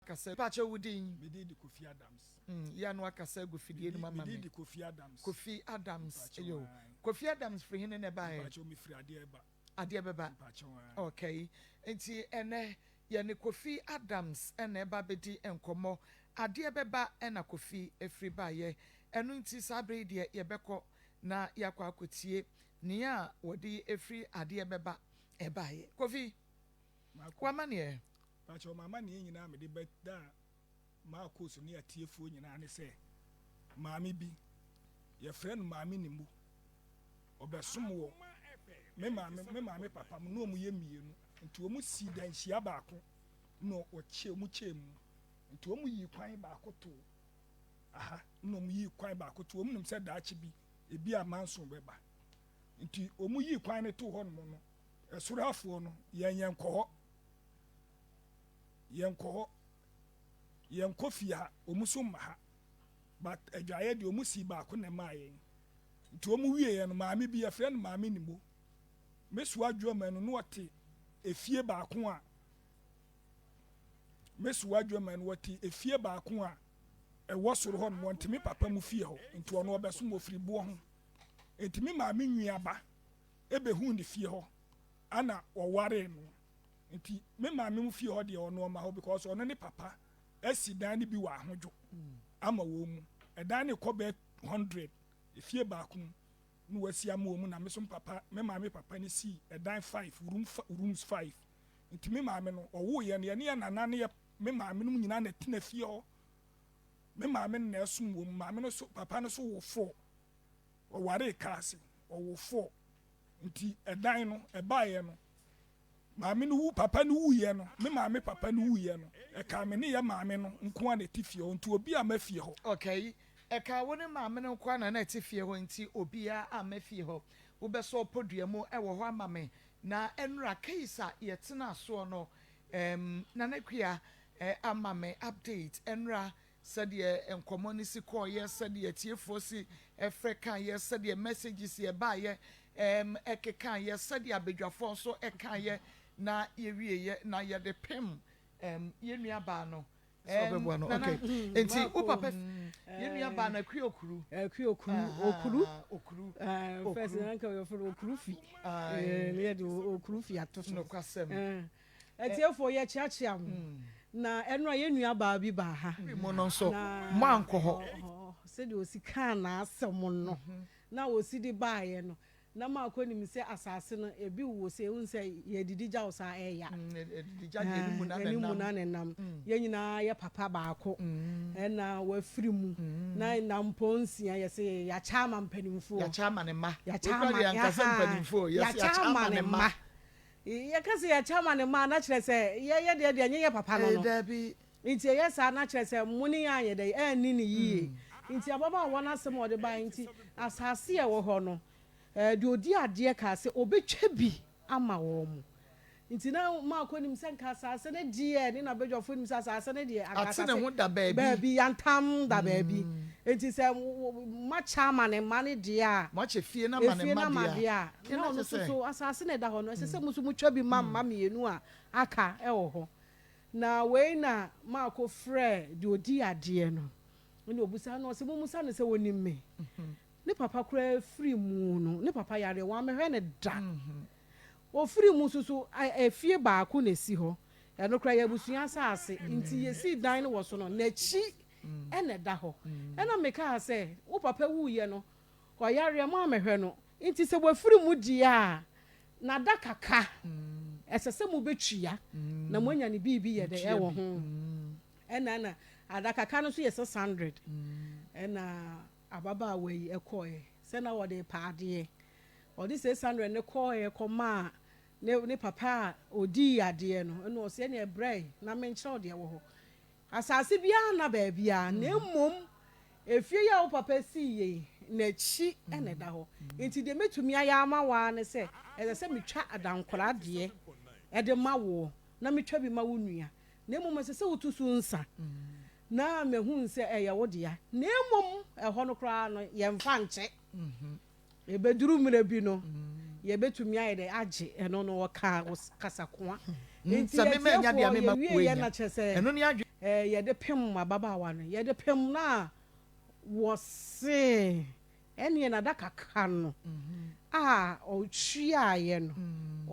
wakasa. Pakyɛ wo din? Me din de Kofi Adams. Yɛ a na wakasa agu fidie no mu ama Me me. din de Kofi Adams. Kofi Adams, Mpakyɛw yo. ae. Kofi Adams firi hene na ɛbaeɛ? Mpakyɛw me firi adeɛ ba. Adeɛ bɛba. Mpakyɛw ae. Okay. Nti ɛnɛ yɛne Kofi Adams na ɛba abɛdi nkɔmmɔ. Adeɛ bɛba na Kofi firi baeɛ. Ɛno nti saa berɛ yi deɛ yɛbɛkɔ na yɛakɔ akɔtie nea wɔde firi adeɛ bɛba baeɛ. Kofi, Mako. w'amaneɛ? Mpakyɛw m'amaneɛ nyinaa a mede bɛda Marcos ne atiefoɔ nyinaa ne sɛ, maame bi, yɛfrɛ no Maame Nimo, ɔbɛsom wɔ me maame me maame papa mu, na wɔn yɛ mmienu, nti wɔn sii danhyia baako na wɔkyɛ wɔn kyɛɛ mu, nti wɔn yii kwan baako too aha, na wɔn yii kwan baako too, wɔn nim sɛ daakye bi ebi a manso bɛba, nti wɔn yii kwan no too hɔ nom no, ɛsoro afoɔ no yɛn yɛn kɔ hɔ. Yɛnkɔ hɔ, yɛnkɔ fie ha, wɔn nso mma ha. But adwaeɛ deɛ wɔn sii baako na ɛmaa yɛn. Nti wɔn wieɛ no, maame bi yɛfrɛ no Maame Nimo, Mesoa Adwoama no, na ɔte efie baako a, Mesoa Adwoama no, ɔte efie baako a ɛwɔ soro hɔ nom, ɔnte me papa mu fie hɔ, nti ɔno ɔbɛsom ɔfiri boɔ ho. Nti me maame nuaba ɛbɛhuu ne fie hɔ, ɛna ɔwaree no. Nti me maame mo fie hɔ deɛ ɔno ɔma hɔ because ɔno ne papa asi dan no bi wɔ ahodwo ama wɔn mu. Ɛdan no kɔ bɛyɛ 100 efie baako mu na wasi ama wɔn mu na me so papa me maame papa no sii ɛdan 5 room rooms 5. Nti me maame no ɔwoo yɛn no yɛne yɛn nana ne yɛ me maame nom nyinaa na ɛtena fie hɔ. Me maame no na ɛsom wɔn mu. Maame no so papa no so wo 4 ɔwaree kaa se ɔwo 4 nti ɛdan no ɛbaeɛ no Maame no wu, papa no wuiɛ no, me maame papa no wuiɛ no, ɛkaa me ne yɛ maame no nko ara na ɛte fie hɔ, nti obi amma fie hɔ. Okay, ɛkaa wo ne maame no nko ara na na ɛte fie hɔ, nti obiara amma fie hɔ. Wobɛsɔ podua mu wɔ hɔ ama me. Na ɛnora case a yɛtenaa soɔ no, ɛɛm, Nana Akua ama me update ɛnora Sɛdeɛ nkɔmmɔ no si kɔeɛ, sɛdeɛ atiefoɔ si frɛ kaeɛ, sɛdeɛ messages ɛbaeɛ ɛɛm ɛkekaeɛ, sɛdeɛ abadwafoɔ nso ɛkaeɛ, na yɛwieɛ na yɛde pem ɛɛm yɛn nuabaa no. Sɛ Ɛɛm ɔbɛboa no, Nana, okay. nti wo Marco, papa yɛn nuabaa no Akua Okuru. Akua Okuru, Okuru. Ahaa, Okuru, Eh, first Okuru. na nka yɛfrɛ no Okuru fi. Ae. Eh, na yɛde Okuru fi ato so. Nokwasɛm. Eh, Atiefoɔ yɛkyeakyea mo. Na ɛnora yɛn nua baa bi baa ha. Mu no nso, Na moankɔ hɔ. sɛdeɛ ɔsi kaa n'asɛm no, na ɔsi de baeɛ no, na Marko nim sɛ asase no, ebi wɔ sɛ, wohu sɛ yɛdidi gya wo saa ɛya. Ɛdidi gya deɛ ɛne mu na Ɛne mu nenam. na nenam. Yɛn nyinaa yɛ papa baako ɛna wafiri mu. Na nampɔn nsia yɛsɛ yɛakyɛ ama mpanimfoɔ. Yɛakyɛ ama ne mma. Yɛakyɛ Wei koraa ama, deɛ yɛanka sɛ ahaa, mpanimfoɔ o, yɛse yɛakyɛ yɛakyɛ ama ama ne ne mma. mma. Yɛka sɛ yɛakyɛ ama ne mma a, na kyerɛ sɛ yɛyɛ deɛ deɛ ɛnyɛ yɛ papa no Ee, no. daabi. Nti ɛyɛ saa na kyerɛ sɛ mo ne yɛn anyɛ dɛn anni no yie. Nti ababaawa no asɛm a ɔde baeɛ nti, asase a ɛwɔ hɔ no, deɛ ɔdi adeɛ kaa sɛ ɔbɛtwa bi ama wɔn. Nti na Marko nim sɛ nka asase no deɛ, ne n'abadwafoɔ nim sɛ asase no deɛ, anka Ate ne asase ho da baabi. baabi, yantam da baabi. Nti sɛ moakyɛ ama ne mma no deɛ a, Moakyɛ fie no ama ne efie no mma ama deɛ deɛ a, a, na na ɔno kyerɛ nso sɛ. so asase no a ɛda hɔ no, ɛsɛ sɛ mo nso motwa bi ma mma mmienu a aka wɔ hɔ. Na wei na Marko frɛɛ deɛ ɔdi adeɛ no, ɛna ɔbisaa no, ɔse, Mommisa no sɛ ɔnim me? Ne papa koraa firi mu no, ne papa yareɛ, wammɛhwɛ no da. Ɔfiri mu nso so, efie baako na ɛsi hɔ, ɛno koraa yɛ abusua asase, nti yɛsii dan no wɔ so no, n'akyi na ɛda hɔ. Ɛna mekaa sɛ, Wo papa wuiɛ no, ɔyareɛ, moammɛhwɛ no, nti sɛ wafiri mu deɛ a, n'adaka ka, ɛsɛ sɛ mobɛtua na moanya ne biribi yɛ dɛ ɛwɔ ho. Ɛna na adaka ka no nso yɛ 600. Ɛna ababaawa yi kɔeɛ sɛ na wɔde repɛ adeɛ. Ɔde 600 no kɔeɛ kɔmaa ne ne papa a ɔdii adeɛ no. Ɛna ɔse ɛneɛ brɛ na menkyerɛ wo deɛ ɛwɔ hɔ. Asase biara nna baabiara, na mmom efie yi a wo papa sii yei n'akyi na ɛda hɔ. Enti deɛ mɛtumi ayɛ ama wo ara ne sɛ, ɛsɛ sɛ metwa adankora deɛ de ma woɔ, na metwa bi ma wo nua. Na mmom ɛsɛ sɛ wotu so nsa, na mahunu sɛ ɛyɛ wo dea. Na mmom ɛhɔ no koraa no, yɛmfa nkyɛ. Ɛbɛduru mmerɛ bi no, yɛbɛtumi ayɛ dɛ agye ɛno no, ɔkaa kasakoa. Enti Sɛ me manya deɛ atiefoɔ, mema yɛwieeɛ woanya. na kyerɛ sɛ Ɛno ne adwene. Yɛde pem ababaawa no, yɛde pem no a, wɔse ɛneɛ n'adaka ka no a ɔtuaeɛ no,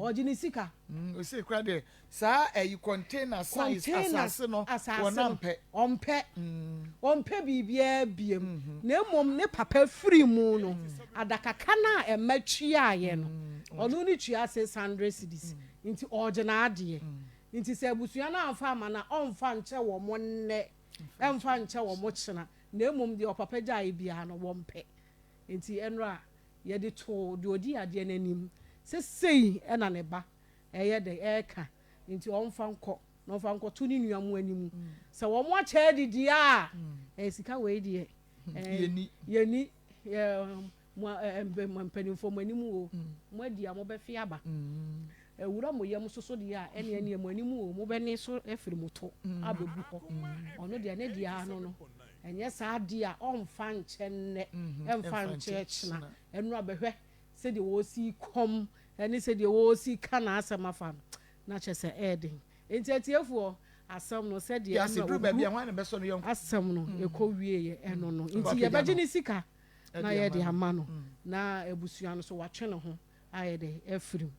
ɔgye ne sika. Ɔsei koraa deɛ saa ɛyi container size Container asase no asase wɔn no, ampɛ. ɔmpɛ. Ɔmpɛ biribiara biom. Na mmom ne papa firi mu no, adaka ka no a ɛma tuaeɛ no, ɔno ne tua 600 cedis. Nti ɔgye n'adeɛ. Nti sɛ abusua no amfa amma no a, ɔmfa nkyɛ wɔn nnɛ, ɛmfa nkyɛ wɔn kyena, na mmom deɛ ɔpapa gyaeɛ biara no, wɔmpɛ. Nti ɛnora yɛde too deɛ ɔdi adeɛ no anim sɛ sei na ne ba ɛyɛ dɛn ɛreka, nti ɔmfa nkɔ na ɔmfa nkɔto ne nua mo anim. Sɛ wɔn akyɛ adidi a, ɛɛ sika wei deɛ, ɛɛ Yɛnni. yɛnni, yɛ, mo, ɛɛ, mpanimfoɔ mo anim o, mo adi a mobɛfe aba. Awura mo yam soso deɛ a, ɛne ɛneɛ mo anim o, mobɛne so afiri mo to abɛgu hɔ. Ɔno deɛ ne deɛ ano no, ɛnyɛ saa deɛ a ɔmfa nkyɛ nnɛ, ɛmfa nkyɛ kyena. Ɛno abɛhwɛ sɛdeɛ wɔsi kɔm ɛne sɛdeɛ wɔsi ka n'asɛm afa no, na kyerɛ sɛ ɛyɛ den. Nti atiefoɔ, asɛm no sɛdeɛ Yɛase ɛno duru a baabi a wɔgu hwan na bɛsɔ no yɔnko. Asɛm no ɛkɔ wieɛ ɛno no. Nti Wapagya yɛbɛgye no. ne sika na Ɛde ama yɛde no. ama no, na abusua no so watwe ne ho ayɛ dɛ afiri mu.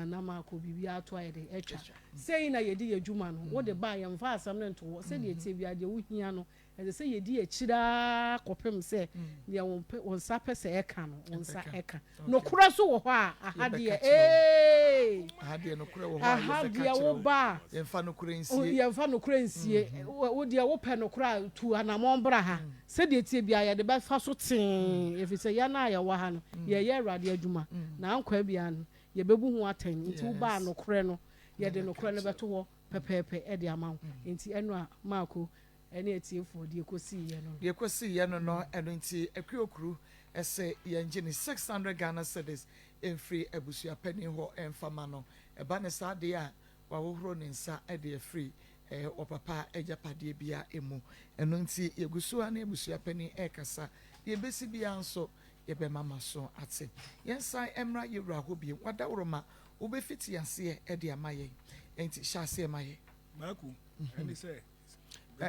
Na maakɔ biribi ato ayɛ dɛ atwa. Sei na yɛdi yɛ adwuma no. Wode ba a, yɛmfa asɛm no nto hɔ. Sɛdeɛ ɛteɛ biara, deɛ wohia no, ɛsɛ sɛ yɛdi akyire ara kɔpem sɛ deɛ wo nsa pɛ sɛ ɛka no, wo nsa Ɛbɛka. ɛka. Nokorɛ so wɔ hɔ a, aha Yɛbɛka deɛ, kyerɛ wo. ee! Aha deɛ nokorɛ wɔ hɔ a Aha yɛbɛka deɛ kyerɛ wo wo. ba a, Yɛmfa nokorɛ nsie. Yɛmfa nokorɛ nsie. Wo deɛ wopɛ nokorɛ a, tu anammɔn bra ha. Sɛdeɛ ɛteɛ biara, yɛde bɛfa so tee, ɛfiri sɛ yɛn a yɛwɔ ha no, yɛyɛ Awurade adwuma. Na ankwa biara no, yɛbɛbu ho atɛn. Nti wobaa nokorɛ no, yɛde nokorɛ no bɛto hɔ pɛpɛɛpɛ de ama wo. Nti ɛno a, Marko ne atiefoɔ, deɛ ɛkɔsiiɛ no no. Deɛ ɛkɔsiiɛ no no, ɛno nti Akuokuru se yɛngye ne 600 Ghana cedis mfiri abusua panin hɔ mfa ma no. Ɛba no saa deɛ a, wahohoro ne nsa de afiri ɔpapa agyapadeɛ biara mu. Ɛno nti yɛgu so ara ne abusua panin rekasa. Deɛ ɛbɛsi biara nso, yɛbɛma mo ate. Yɛnsan mmra yɛn wura hɔ bio. Wadaworoma, wobɛfiti aseɛ de ama yɛn. Enti hyɛ aseɛ ma yɛn. Maku, ɛne sɛ,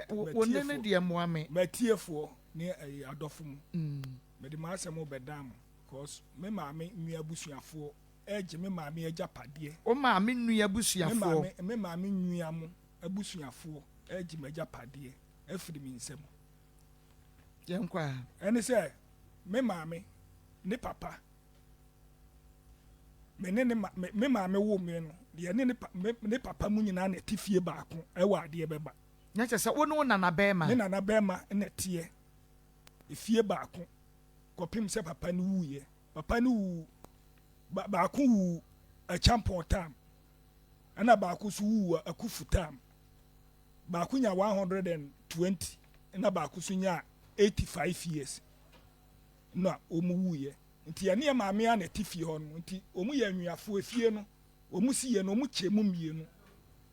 Wo nne no deɛ mmoa me. Matiefoɔ ne adɔfo mu, mede m'asɛm rebɛdan mo because me maame nua abusuafoɔ regye me maame agyapadeɛ. Wo maame nua abusuafoɔ. Me maame, me maame nua mo abusuafoɔ regye m'agyapadeɛ afiri me nsam. Yɛnkɔ a. Ɛne sɛ, me maame ne papa, me ne ne ma, me, me maame woo me no, yɛne ne pa, me, ne papa mu nyinaa na ɛte fie baako ɛwɔ adeɛ bɛba. Na kyerɛ sɛ wo ne wo nana bɛrima. Me nana bɛrima na ɛteɛ efie baako kɔpem sɛ papa no wuiɛ. Papa no wuu, ba, baako wuu Acheampong tam, ɛna baako nso wuu Akufu tam. Baako nya 120 ɛna baako nso nya 85 years na wɔn wuiɛ. Nti yɛne yɛn maame a na ɛte fie hɔ no, nti wɔn yɛ anuafoɔ. Efie no, wɔn si yɛ no, wɔn kyɛ mu mmienu.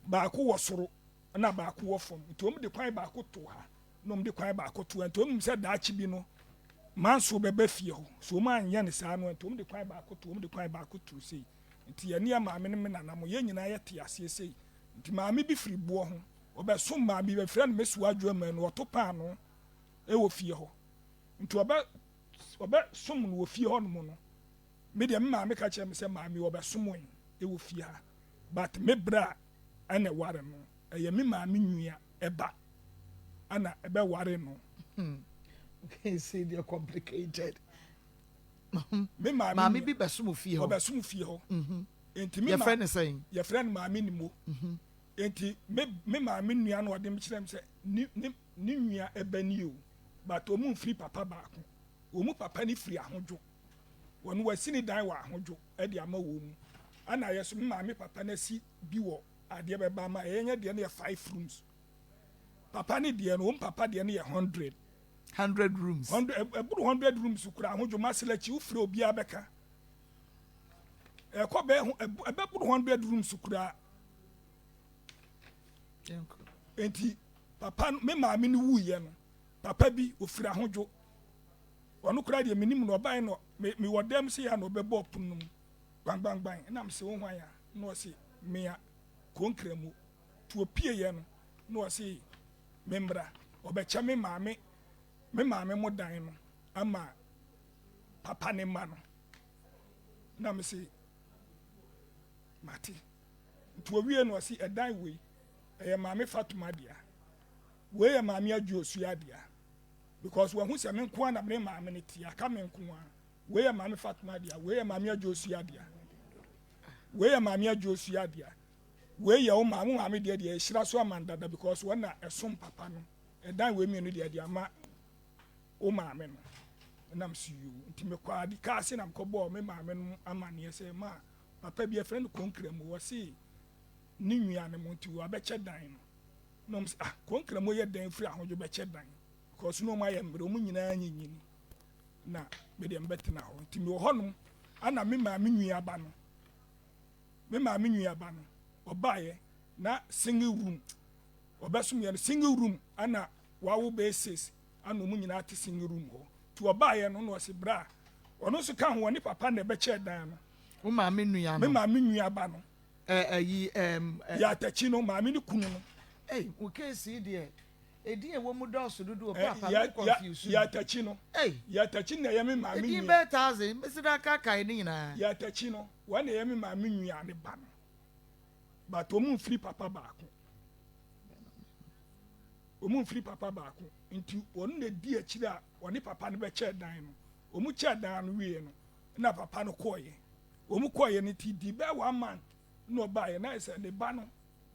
Baako wɔ soro ɛna baako wɔ fam. Nti wɔn de kwan baako to ha na wɔn de kwan baako to ha. Nti wɔn nim sɛ daakye bi no, manso bɛba fie hɔ. So wɔn anyɛ ne saa no, nti wɔn de kwan baako to, wɔn de kwan baako to sei. Nti yɛne yɛn maame ne me nana mo, yɛn nyinaa yɛte aseɛ sei. Nti maame bi firi boɔ ho, ɔbɛsom maame bi, bɛfrɛ no Mesuwa Adwoama no, ɔto paano ɛwɔ fie hɔ. Nti ɔbɛsom no wɔ fie hɔ nom no, me deɛ me maame ka kyerɛ me sɛ maame ɔbɛsom ɛwɔ fie ha, but me bra ɛna ɛware no, ɛyɛ me maame nua ɛba ɛna ɛbɛware no. Okay, see, they're complicated. Me maame Maame bi bɛsom fie hɔ. Ɔbɛsom fie hɔ. Nti me Yɛfrɛ ne sɛn? Yɛfrɛ no maame Nimo. Nti me maame nua no ɔde me kyerɛ me sɛ ne nua ɛbɛ ni o, but ɔmo mfiri papa baako. Ɔmo papa ne firi Ahodwo. Wɔn wasi ne dan wɔ Ahodwo ɛde ama wɔn mu. Ɛna yɛ so me maame papa no asi bi wɔ adeɛ bɛba ama ɛyɛ nyɛ deɛ no yɛ 5 rooms. Papa ne deɛ no, wɔn papa deɛ no yɛ 100. 100 rooms. 100, ɛboro 100 rooms kura Ahodwo Maselakyi, wofiri obiara bɛka. Ɛkɔ bɛɛ ho, ɛbɛboro 100 rooms kura. Enti papa no, me maame no wuiɛ no, papa bi ofiri Ahodwo. Ɔno koraa deɛ menim no, ɔbaeɛ no, me wɔ dɛm sɛ yɛ na ɔbɛbɔ ɔpono no mu. Gbangbangban, na mese wo hwan a? Na ɔse mea Konkramu. To opieɛ no, na ɔse Memmra, ɔbɛkyɛ me maame me maame mo dan no ama papa ne mma no. Na me se mate. Nti owie no ɔse ɛdan wei ɛyɛ maame Fatuma dea, wei yɛ maame Adwoosua dea because wahu sɛ me nko ara na me ne maame no te, aka me nko ara. Wei yɛ maame Fatuma dea, wei yɛ maame Adwoosua dea, wei yɛ maame Adwoosua dea. Wei yɛ wo maame, wo maame deɛ deɛ ɛhyira so ama no dada because wɔn na ɛsom papa no. Ɛdan wei mmienu deɛ ɛde ama wo maame no. Ɛnam so yoo. Nti mekɔ adi kaa se na mekɔbɔɔ me maame no amaneɛ sɛ ma papa bi ɛfrɛ no Konkramo wɔse ne nua no mo nti wabɛkyɛ dan no. Na wɔn sɛ ah Konkramo yɛ dan firi ahodwo bɛkyɛ dan because na wɔn ayɛ mmerɛ wɔn nyinaa nyinyini na me deɛ mebɛtena hɔ. Nti mewɔ hɔnom ana me maame nua ba no Me maame nuaba no ɔbaeɛ na single room ɔbɛsom yɛn no single room ana wawo bɛyɛ six ana wɔn nyinaa te single room hɔ nti ɔbaeɛ no na ɔse bra ɔno nso ka ho ɔne papa na ɛbɛkyɛɛ dan no. Wo maame nua no? Me maame nuaba no. Ɛ ɛyi ɛm ɛ. Yɛ atakyi no maame ne kunu no. Ei wo case yi deɛ edin a ɛwɔ mu dɔɔso dodo o paapa me confuse me. Yɛ atakyi no. Ei. Yɛ atakyi na ɛyɛ me maame nua. Edin bɛyɛ thousand mesi da kaakae ne nyinaa. Yɛ atakyi no. Wɔn na ɛyɛ me maame nua ne ba no but wɔn mfiri papa baako wɔn mfiri papa baako nti wɔn na di akyire a wɔne papa no bɛkyɛ dan no wɔn kyɛ dan no wie no na papa no kɔɔyɛ wɔn kɔɔyɛ no ti di bɛɛ one month na ɔbaayɛ na ɛsɛ ne ba no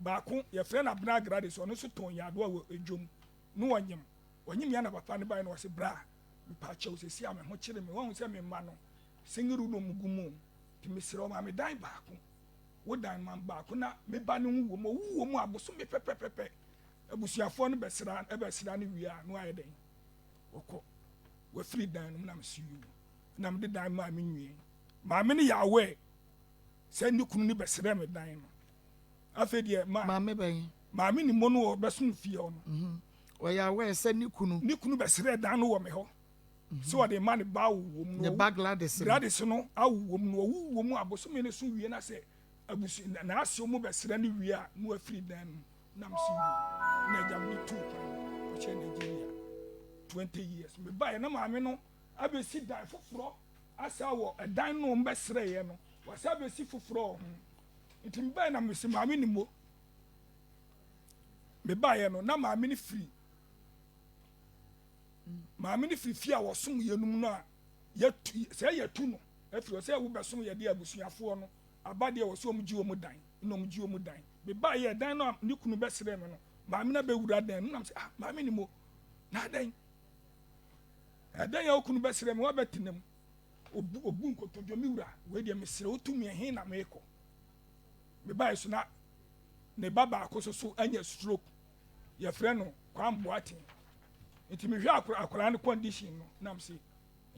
baako yɛfrɛ no Abena Gladys ɔno nso tɔn yadoa wɔ edwom na ɔnyem ɔnyem ya na papa no baeɛ na ɔse bra mepaakyɛw sɛsi a me ho kyere me wɔn sɛ me mma no Singiri no ɔmo gu mu o nti mesrɛ wo ma me dan baako wo dan ma me baako na me ba no nwu wɔ mu ɔwu wɔ mu a bosome pɛpɛpɛpɛ abusuafoɔ no bɛsra ɛbɛsra no wie a na wayɛ dɛn wɔkɔ wafiri dan no mu na mese yoo na mede dan maa me nwie maame no yɛ aware sɛ ne kunu no bɛsrɛ me dan no afei deɛ ma maame bɛn maame ne mo no ɔbɛsom fie hɔ no mhm. ɔyɛ aware sɛ ne kunu ne kunu bɛsrɛ dan no wɔ me hɔ sɛ ɔde ma ne ba awo wɔ mu no Ne ba Gladys no. Gladys no awo wɔ mu no ɔwo wɔ mu abosome no so wie na sɛ abusu n'ase mu bɛsrɛ no wie a na wafiri dan no mu na mese wie na agya mede tuu kwan kɔhyɛ Nigeria 20 years mebaeɛ na maame no abɛsi dan foforɔ asa wɔ ɛdan no ɔmbɛsrɛeɛ no wasa abɛsi foforɔ wɔ ho nti mebaeɛ na mese maame ne mo mebaeɛ no na maame no firi Maame no firi fie a wɔsom yɛn no mu no a, yɛtu, sɛ yɛtu no afiri hɔ sɛ wobɛsom yɛ deɛ abusuafoɔ no aba deɛ wɔ sɛ wɔn gye wɔn dan na wɔn gye wɔn dan. Mebaa yɛ dan no a ne kunu bɛsrɛ me no, maame no abɛwura dan no nam sɛ ah maame ni mo na adɛn ɛdɛn a okunu bɛsrɛ me wabɛtena mu obu obu nkotodwe me wura wei deɛ mesrɛ wo tumi ɛhe na meekɔ mebaeɛ so na ne ba baako so so anya stroke yɛfrɛ no Kwame Boateng nti mehwɛ akora akwaraa no condition no nam se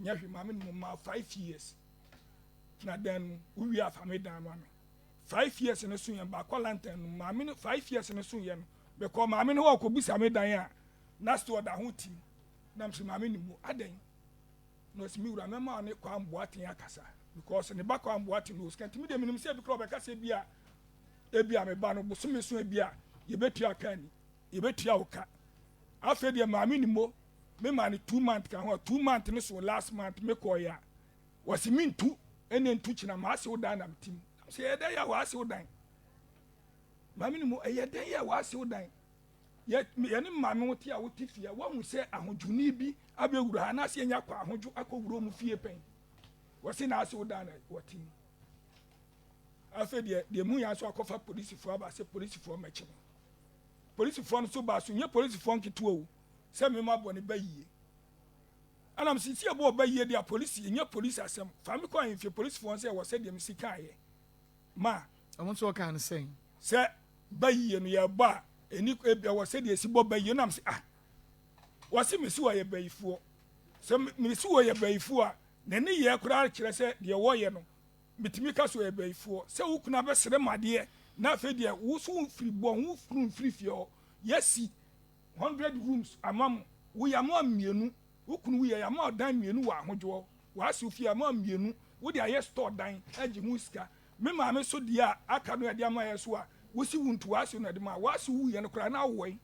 ɛnyɛ hwee maame no mu ma 5 years tena dan no wowie afa me dan no ano 5 years no so yɛn baakɔ lantan no maame no 5 years no so yɛn no mekɔ maame no hɔ ɔkɔbisa me dan a na still ɔda ho tim nam se maame no mu adɛn na ɔsi me wura mɛma ne Kwame Boateng akasa because ne ba Kwame Boateng no osika ntumi deɛ menim sɛ ebi kora ɔbɛkasa bi a ebi a me ba no bosome so ebi a yɛbɛtua ka ni yɛbɛtua wo ka afei deɛ maame ni mo me ma no 2 month ka ho a 2 month no so last month me kɔɔ yɛ a wɔsi mi ntu ɛna ntu kyina maa se wo dan na me tim sɛ ɛyɛ dɛ yɛ a wɔase wo dan maame ni mo ɛyɛ dɛ yɛ a wɔase wo dan yɛ yɛne maame wo te a wote fie a wɔn sɛ ahodwoni bi abɛwura ha anaasɛ yɛnya kɔ ahodwo akɔwura wɔn fie pɛn wɔsi na ase wo dan na wɔte mu afei deɛ deɛ mu yɛn nso akɔfa polisifoɔ aba sɛ polisifoɔ mɛkye me polisifoɔ no nso baa so nyɛ polisifoɔ nketewa o sɛ mema bɔ ne ba yie ɛnam sisi ɛbɔ ɔba yie deɛ polisi nyɛ polisi asɛm fa me kɔ ahemfie polisifoɔ sɛ ɛwɔ sɛ deɛ mesi kaayɛ ma Ɔmo nso ɔka no sɛn? Sɛ ba yie no yɛbɔ a ɛni ebi ɛwɔ sɛ deɛ esi bɔ ba yie nam sɛ ah wɔsi mesi wɔ yɛ bayifoɔ sɛ mesi wɔ yɛ bayifoɔ a n'ani yɛ koraa kyerɛ sɛ deɛ wɔyɛ no metumi ka so yɛ bayifoɔ sɛ wo kunu abɛsrɛ mu adeɛ na afei deɛ wo so firi bɔ ho kunu mfiri fie hɔ yɛsi 100 rooms ama mo wo yɛ ama mmienu wo kunu wo yɛ ama ɔdan mmienu wɔ ahodwoɔ w'ase fie ama mmienu wo de ayɛ store dan agye ho sika me maame so deɛ a aka no yɛde ama yɛ so a wosi wo ntu w'ase no ɛde ma w'ase wu yɛ no koraa na awɔ yi.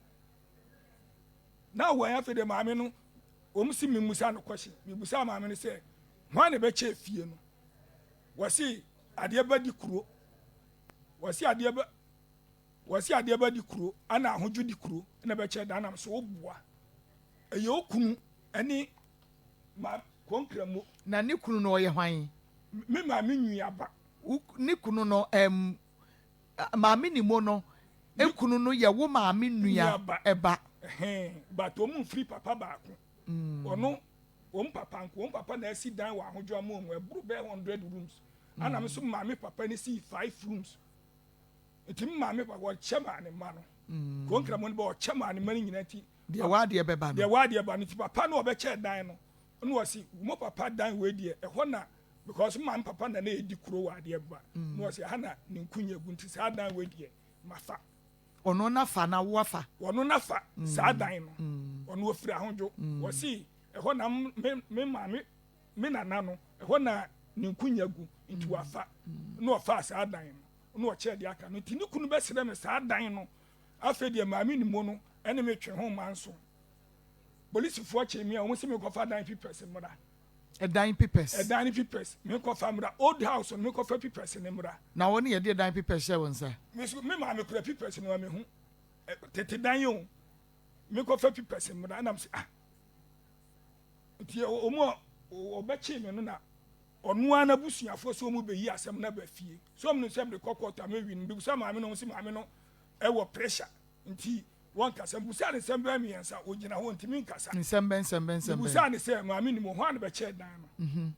Na wɔn afei deɛ maame no wɔn si memusa no kɔhye. Mebusa maame no sɛ hwan na ɛbɛkyɛ fie no. Wɔsi adeɛ ba di kuro. Wɔsi adeɛ ba wɔsi adeɛ ba di kuro ɛna ahodwo di kuro ɛna ɛbɛkyɛ dan nam so woboa. Ɛyɛ okunu ɛne ma kɔnkramo. Na ne kunu no ɔyɛ hwan? Me maame nua ba. Wo ne kunu no ɛm maame Nimo no kunu no yɛ wo maame nua ba. Ɛhɛn but wɔn mfiri papa baako. Ɔno wɔn papa nko wɔn papa na asi dan wɔ ahodwo ama wɔn ɛboro bɛyɛ 100 rooms. Ɛna me nso maame papa no sii five rooms. Nti me maame papa ɔkyɛ maa ne mma no. Kuro nkramoɔ no bɛ ɔkyɛ maa ne mma no nyinaa nti. Deɛ w'adeɛ bɛba no. Deɛ w'adeɛ ba no nti papa no ɔbɛkyɛ dan no ɛna ɔsi mo papa dan wei deɛ ɛhɔ na because me maame papa na na edi kuro wɔ adeɛ ba na ɔsi ha na ne nkunya gu nti saa dan wei deɛ mafa. Ɔno na fa na wo afa. Ɔno na fa saa dan no ɔno ofiri ahodwo ɔsi ɛhɔ na me me maame me nana no ɛhɔ na ne nkunya gu nti wafa na ɔfa saa dan no na ɔkyɛ deɛ aka no nti ne kunu bɛsrɛ me saa dan no afei deɛ maame ne mu no ɛne me twe ho manso polisifoɔ kye me a wɔn sɛ mekɔfa dan pipɛs mmra. Ɛdan pipɛs. Ɛdan ne pipɛs mekɔfa mmra old house no mekɔfa pipɛs ne mmra. Na wɔn ne yɛde ɛdan pipɛs hyɛ wɔn nsa. Me so me maame kura pipɛs no ma mehu tete dan yi o mekɔfa pipɛs mmra ɛnam sɛ ah nti wɔn a wɔbɛkye me no na ɔno ara n'abusuafoɔ sɛ wɔn bɛyi asɛm no aba fie so wɔn no sɛ mede kɔ kɔɔto a mewi no mbisa maame no wɔn sɛ maame no ɛwɔ pressure nti wɔnkasa. Mebusaa no nsɛm bɛyɛ mmiɛnsa, ɔgyina hɔ, ɔntumi nkasa. Nsɛm bɛn, nsɛm bɛn, nsɛm bɛn? Mebusaa no sɛ, Maame nim hwan na bɛkyɛɛ dan no?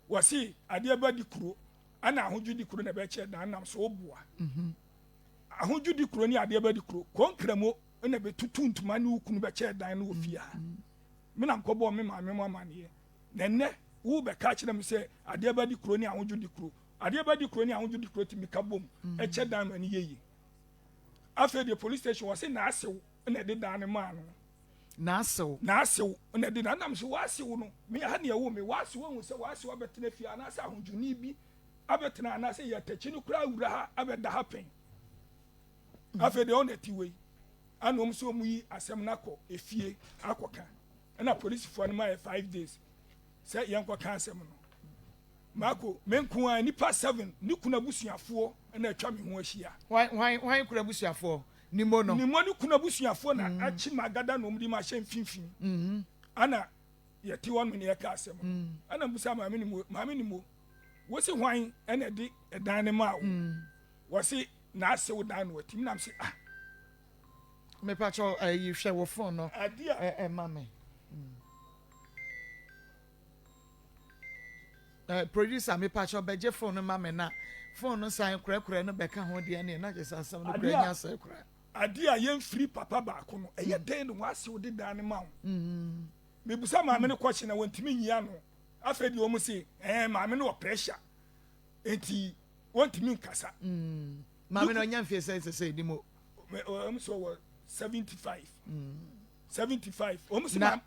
Wɔse adeɛ ba di kuro, ɛna ahodwo di kuro na ɛbɛkyɛɛ dan no, nam so woboa. Ahodwo di kuro ne adeɛ ba di kuro. Kɔnkramo na bɛtutu ntoma ne wo kunu bɛkyɛɛ dan no wɔ fie ha. Me na mekɔbɔɔ me maame mo amaneɛ. Na ɛnnɛ wobɛka akyerɛ me sɛ adeɛ ba di kuro ne ahodwo di kuro. Adeɛ ba di kuro ne ahodwo di kuro tumi ka bom kyɛ dan ma no yɛ yie. Afei deɛ police station wɔse n'asew na ɛde dan no maa no. N'asew. N'asew na ɛde dan nam so w'asew no me ha nea ɛwɔ me w'asew ahu sɛ w'asew abɛtena fie anaasɛ ahodwoni bi abɛtena anaasɛ yɛ atakyi no koraa awura ha abɛda ha pɛn. Afei deɛ ɔna ɛte wei ana wɔn nso wɔn yi asɛm no akɔ efie akɔka ɛna polisifoɔ no ma yɛ 5 days sɛ yɛn kɔka asɛm no. Mako, me nko ara, nnipa seven, ne kunu abusuafoɔ na atwa me ho ahyia. Hwan, hwan, hwan kunu abusuafoɔ? Nimo no. Nimo ne kunu abusuafoɔ na akye me agada na wɔde me ahyɛ mfimfini. Ɛna yɛte hɔ nom na yɛka asɛm no. Ɛna mebisa maame Nimo, Maame Nimo, wose hwan na ɛde ɛdan no maa wo? Wɔse n'asew dan na ɔte mu. Na mese, ah. Mepakyɛw, ayi, hwɛ wo phone no ma me. Eh, producer me pakyɛ bɛgye phone no ma me na phone no san korɛkorɛ no bɛka ho deɛ neɛ na kyɛ sɛ asɛm no kora nya sɛ kora. Adeɛ a yɛmfiri papa baako no ɛyɛ dɛn na wɔase wode dan no ma wo? Mebusa maame no kɔkye na wɔntumi nyi ano. Afei deɛ wɔn se ɛɛ maame no wɔ pressure nti wɔntumi nkasa. Maame no ɔnya mfie sɛn sɛsɛ ni mo? Wɔn sɛ ɔwɔ 75. 75. Wɔn se maame.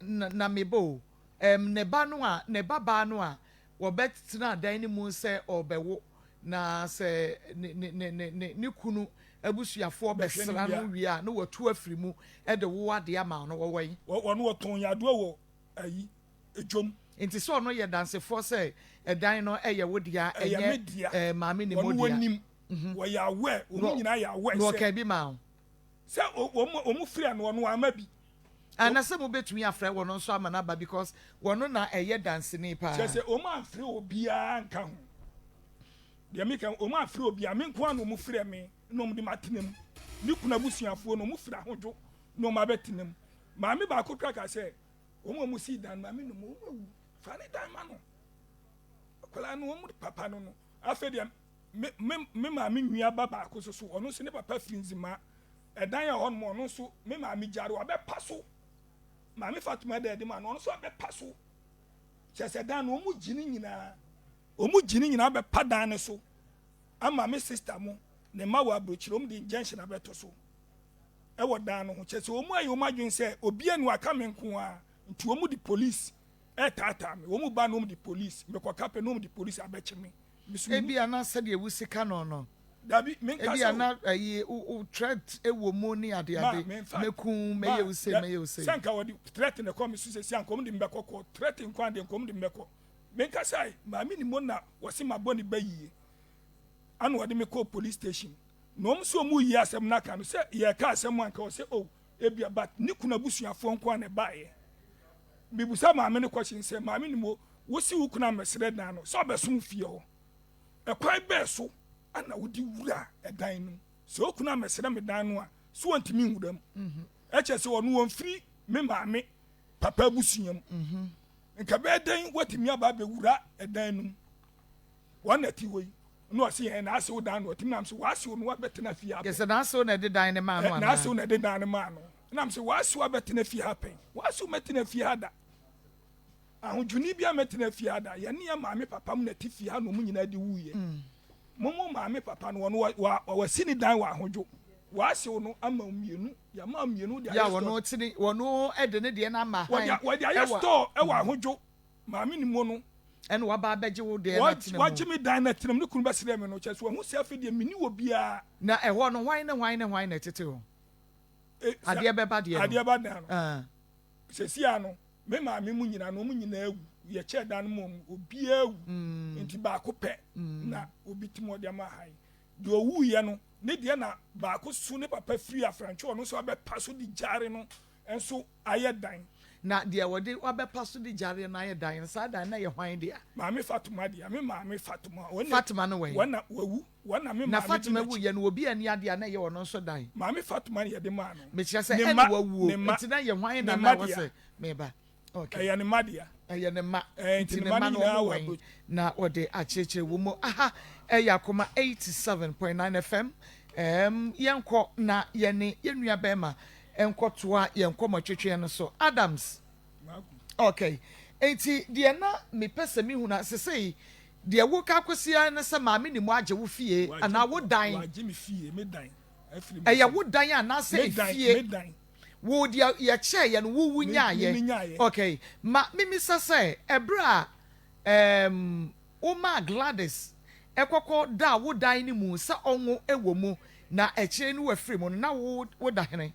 Na na me ba o, ɛɛm, ne ba no a, ne ba baa no a wɔbɛtena dan no mu sɛ ɔrebɛwo, na sɛ ne, ne, ne, ne, ne, ne kunu abusuafoɔ bɛsra no wie a, na watu afiri mu de wo adeɛ ama no, wɔwɔ he? Ɔno ɔtɔn nyadoa wɔ ayi, dwom. Nti sɛ ɔno yɛ dansefoɔ sɛ ɛdan no yɛ wo dea, Ɛyɛ me ɛnyɛ, dea. ɛɛ, maame Nimo Ɔno dea. ɔnim. Wɔyɛ aware, wɔn nyinaa yɛ aware Na sɛ. ɔkaa bi maa wo? Sɛ wɔn, wɔn firi ano, ɔno wamma bi. Anasɛ mo bɛtumi afrɛ wɔn nso ama no aba because wɔno na ɛyɛ danseni paa. Kyerɛ sɛ wɔn amfrɛ obiara anka ho. Deɛ meka wɔn amfrɛ obiara, me nko ara na wɔn frɛ me na wɔn de m'atena mu. Me kunu abusuafoɔ no wɔn firi ahodwo na wɔn abɛtena mu. Maame baako kora ka sɛ wɔn a wɔn sii dan no maame nom wɔn awu fa ne dan ma no. Akwadaa no wɔn papa no no afei deɛ me me me maame nua ba baako nso so ɔno nso ne papa firi Nzema. Ɛdan a ɛwɔ hɔnom ɔno nso me maame gyare wabɛpa so. Maame Fatuma da adi ma no ɔno nso abɛpa so. Kyerɛ sɛ dan no wɔn gye ne nyinaa. Wɔn gye ne nyinaa bɛpa dan no so ama me sista mo ne mma wɔ aburokyire wɔn de injunction abɛto so ɛwɔ dan no ho. Kyerɛ sɛ wɔn ayɛ wɔn adwene sɛ obi anu aka me nko ara nti wɔn de police ɛretaataa me. Wɔn ba na wɔn de police mekɔ kapɛ na wɔn de police abɛkye me. Ebia na sɛdeɛ wosi ka no no. Dabi, menka Ebi sɛ a o. na ayi wo wo threat wɔ mu ne Ma, adeade, memfa, mɛku wo, ma, mɛyɛ wo sei, dɛ, mɛyɛ wo sei. sɛ anka wɔde threat na ɛkɔ me so seesei a, anka wɔn de me bɛkɔ court. Threat nko ara deɛ, anka wɔn de me bɛkɔ. Menka sɛ, maame nim o na wɔse mabɔ ne ba yie. Ana wɔde me kɔɔ police station. Na wɔn nso wɔn reyi asɛm no aka no, sɛ yɛreka asɛm a, anka wɔse oh, ebia, but ne kunu abusuafoɔ nko ara na ɛbaeɛ. Mebusa maame no question sɛ, maame nim o, wose wo kunu ammɛsrɛ dan no, sɛ ɔbɛsom wo fie hɔ. Ɛkwan bɛn so na wode wura ɛdan no mu? Sɛ okunu ammɛsrɛ me dan no a, so ontumi nwura mu? Ɛkyerɛ sɛ ɔno ɔmfiri me maame papa abusua mu. Nka bɛyɛ dɛn watumi aba abɛwura ɛdan no mu? Wɔn na ɛte hɔ yi. Na ɔse yɛn n'asew dan no ɔtumi nam sɛ w'asew no wabɛtena fie ha Yɛ pɛn. sɛ n'asew na ɛde dan no maa no anaa? N'asew na ɛde dan no maa no. Nam sɛ w'asew abɛtena fie ha pɛn. W'asew mɛtena fie ha da. Ahodwoni biara mmɛtena fie ha da. Yɛne yɛn maame papa mu na ɛte fie ha na wɔn nyinaa de wuiɛ. Mo mo maame papa no, ɔno wa, wa, wasi ne dan wɔ ahodwo. Wɔahyew no ama wo mmienu. Yɛama wo mmienu de Yɛ a ayɛ store. wɔno te ne, wɔno de ne deɛ no ama Wɔde, hann wɔde ayɛ wɔ. store wɔ ahodwo. Maame ne mo no. Ɛna waba abɛgye wo deɛ no atena mu. Wagye me dan no atena mu. Ne kunu bɛsrɛɛ me no, kyerɛ sɛ wahu sɛ afei deɛ menni obiara. Na ɛhɔ no, hwan ne hwan ne hwan na ɛtete hɔ? E, sa, Adeɛ bɛba deɛ no. adeɛ ba dan no. Ah. Seesei ara no, me maame mu nyinaa no, wɔn nyinaa awu. Yɛkyɛɛ dan no maa wɔn, obiara awu. Enti baako pɛ na obi te mu a ɔde ama ha yi. Deɛ ɔwuiɛ no, ne deɛ na baako so ne papa firi Afrantwe, ɔno nso abɛpa so de gyare no nso ayɛ dan. Na deɛ wɔde wabɛpa so de gyare no ayɛ dan no, saa dan no na ɛyɛ hwan dea? Maame Fatuma dea. Me maame Fatuma. Wɔn na, Fatima no wɔ he? wɔn na wawu. Wɔn na me Na maame di Fatima n'akyi. wuiɛ no, obi anni adeɛ a na ɛyɛ ɔno nso dan? Maame Fatuma na yɛde maa no. Mekyerɛ sɛ, Ne ɛna mma, wawuo, ne mma, nti na ɛyɛ hwan ne na mma na ɛwɔ dea. sɛ meba? Okay. Ɛyɛ ne mma dea. Ɛyɛ ne mma. Ɛɛ, nti Nti ne ne mma mma no no nyinaa wɔn wɔ wɛn aburokyi. na wɔde akyerɛkyerɛ wɔ mu. Aha ɛyɛ Akoma 87.9 FM. Ɛɛm, yɛnkɔ na yɛne yɛn nua bɛrima nkɔtoa yɛn nkɔmmɔtwetweɛ no so. Adams. Okay. Enti deɛ na mepɛ sɛ mehu na sesei deɛ woka akɔsi ara ne sɛ maame ne mu agye wo fie anaa wo dan. Wagye me fie, me dan afiri me Ɛyɛ nsam. wo dan anaasɛ Me dan, efie? me dan. Wo deɛ yɛkyɛɛ yɛ no wo Me, me wonyaeɛ. menyaeɛ. Okay. Ma memisa sɛ ɛberɛ a um, womaa Gladys ɛkɔkɔ daa wo dan no mu sɛ ɔnwo wɔ mu na akyire no wafiri mu no na wo woda hene?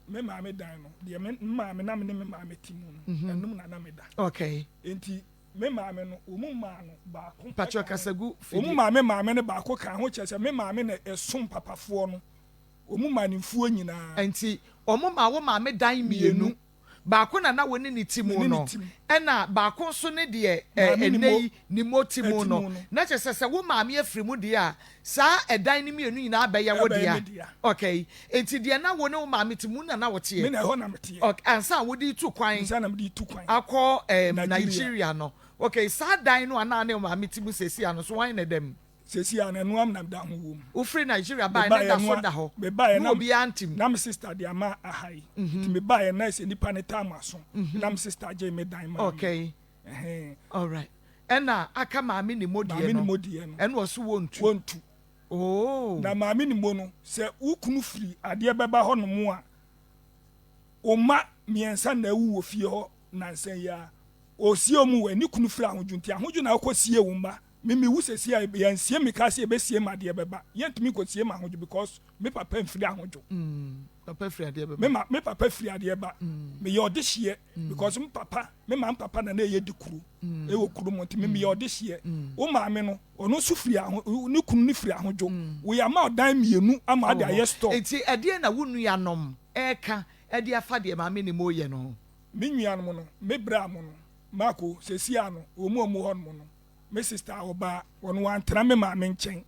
Me maame dan no, deɛ me maame na me ne me maame te mu no, ɛnom na na meda. Okay. Enti me maame no, wɔn maa no baako Patrɔ ka ho. kasa gu Wɔn fidie. maa me maame no baako ka ho, kyerɛ sɛ me maame na ɛsom papafoɔ no. Wɔn maa no mfuo nyinaa. Enti wɔn maa wo maame dan mmienu. Mmienu. Baako na na wo ne no te mu Me ne no no, te mu. ɛna baako nso ne deɛ ɛ, Maame ɛnnɛ Nimo yi Nimo te mu te no. mu no. Na kyerɛ sɛ, sɛ wo maame afiri mu deɛ a, saa ɛdan no mmienu nyinaa bɛyɛ wo Ɛbɛyɛ dea. me dea. Okay. Enti deɛ na wo ne wo maame te mu na na woteɛ? Me na ɛhɔ na meteɛ. Okay, ansa a wode retu kwan Ansa na mede retu kwan. akɔ ɛɛm, Nigeria. Nigeria no. Okay, saa dan no a na ne wo maame te mu seesei a no nso, hwan na ɛda mu? Seesei a no, ɛno ara na meda ho wɔ mu. Wofiri Nigeria baeɛ no Mebaeɛ da no so a, da hɔ, mebaeɛ na na obiara nte mu. na me sister de ama aha yi. Nti mebaeɛ na ɛsɛ nipa no taa m'aso. Na me sister gyee me dan maa me. Okay. Ɛhɛn. Alright. Ɛna aka maame Nimo deɛ Maame no, Nimo deɛ no. ɛna ɔse wɔntu. Wɔntu. Oh. Na maame Nimo no, sɛ wo kunu firi adeɛ bɛba hɔnom a, wo mma mmiɛnsa na awu wɔ fie hɔ nnansa yi ara. Ɔresie wɔn wɔ, ne kunu firi ahodwo nti, ahodwo na wokɔsie wo mma. Me me wu sɛsi a yɛnsie me kaa sɛ yɛbɛsie me adeɛ bɛba yɛntumi nkɔsie me ahodwo because me papa mfiri ahodwo. Papa firi adeɛ bɛba. Me ma me papa firi adeɛ ba. Me yɛ ɔdehyeɛ because me papa me maame papa na na ɛyɛ di kuro ɛwɔ kuro mu nti me me yɛ ɔdehyeɛ. Wo maame no ɔno nso firi aho ne kunu no firi ahodwo. Wo yɛ ama ɔdan mmienu ama ade ayɛ store. Nti ɛdeɛn na wo nuanom ɛreka ɛde afa deɛ maame ne mo yɛ no ho? Me nuanom no me bra mo no Marco sɛsi a no wɔn a wɔn wɔ hɔ nom no Me sister ɔbaa, ɔno wantena me maame nkyɛn.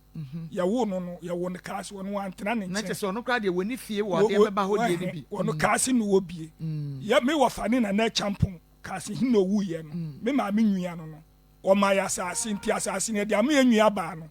Yɛwoo no no, yɛwoo no Kaase, ɔno wantena ne Na nkyɛn. kyerɛ sɛ ɔno koraa deɛ wɔnni fie wɔ adeɛ bɛba hɔ deɛ no bi. Ɔno Kaase na ɔwɔ bie. Yɛ, me wɔfa ne Nana Acheampong, Kaase he na ɔwuiɛ no, me maame nua no no, ɔmaa yɛ asaase, nti asaase no yɛde ama yɛ nua baa no,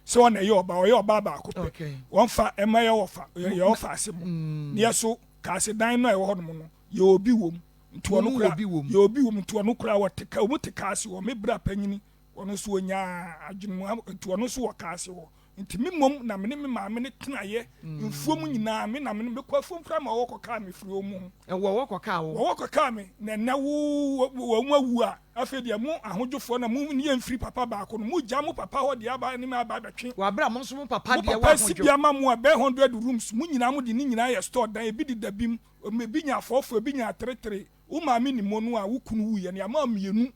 sɛ ɔna ɛyɛ ɔbaa, ɔyɛ ɔbaa baako pɛ, wɔmfa ɛma yɛ wɔfa, yɛ wɔfa ase mo. Na yɛ so, Kaase dan no a ɛwɔ hɔnom no, yɛwɔ bi wɔ mu. Nti ɔno Wɔn koraa wɔ bi wɔ mu. yɛ obi wɔ mu nti ɔno koraa wɔte ka wɔn te kaase hɔ. Me bra panyini ɔno nso ɔnyaa adwene mu nti ɔno nso wɔ kaase hɔ. Nti me mmom na me ne me maame no tenaeɛ mfuo mu nyinaa, me na me ne mekɔ afuom koraa ma wɔwɔ kɔkaa me firi wɔn ho. Wɔwɔ kɔkaa wo? Wɔwɔ kɔkaa me, na ɛnnɛ wo wɔn awu a, afei deɛ mo ahodwofoɔ na mo ne yɛn mfiri papa baako no, mogya mo papa hɔ deɛ aba ne me aba abɛtwe. Wɔ aberɛ a mo nso mo papa Mo deɛ wɔ papa asi ahodwo. bi ama mo a ɛbɛyɛ hundred rooms, mo nyinaa mode ne nyinaa yɛ store dan, ebi deda bi mu, ebi nya afɔɔfɔɔ, ebi nya ateretere. Wo maame nim ɔno a wo kunu wuiɛ no, yɛama wo mmienu.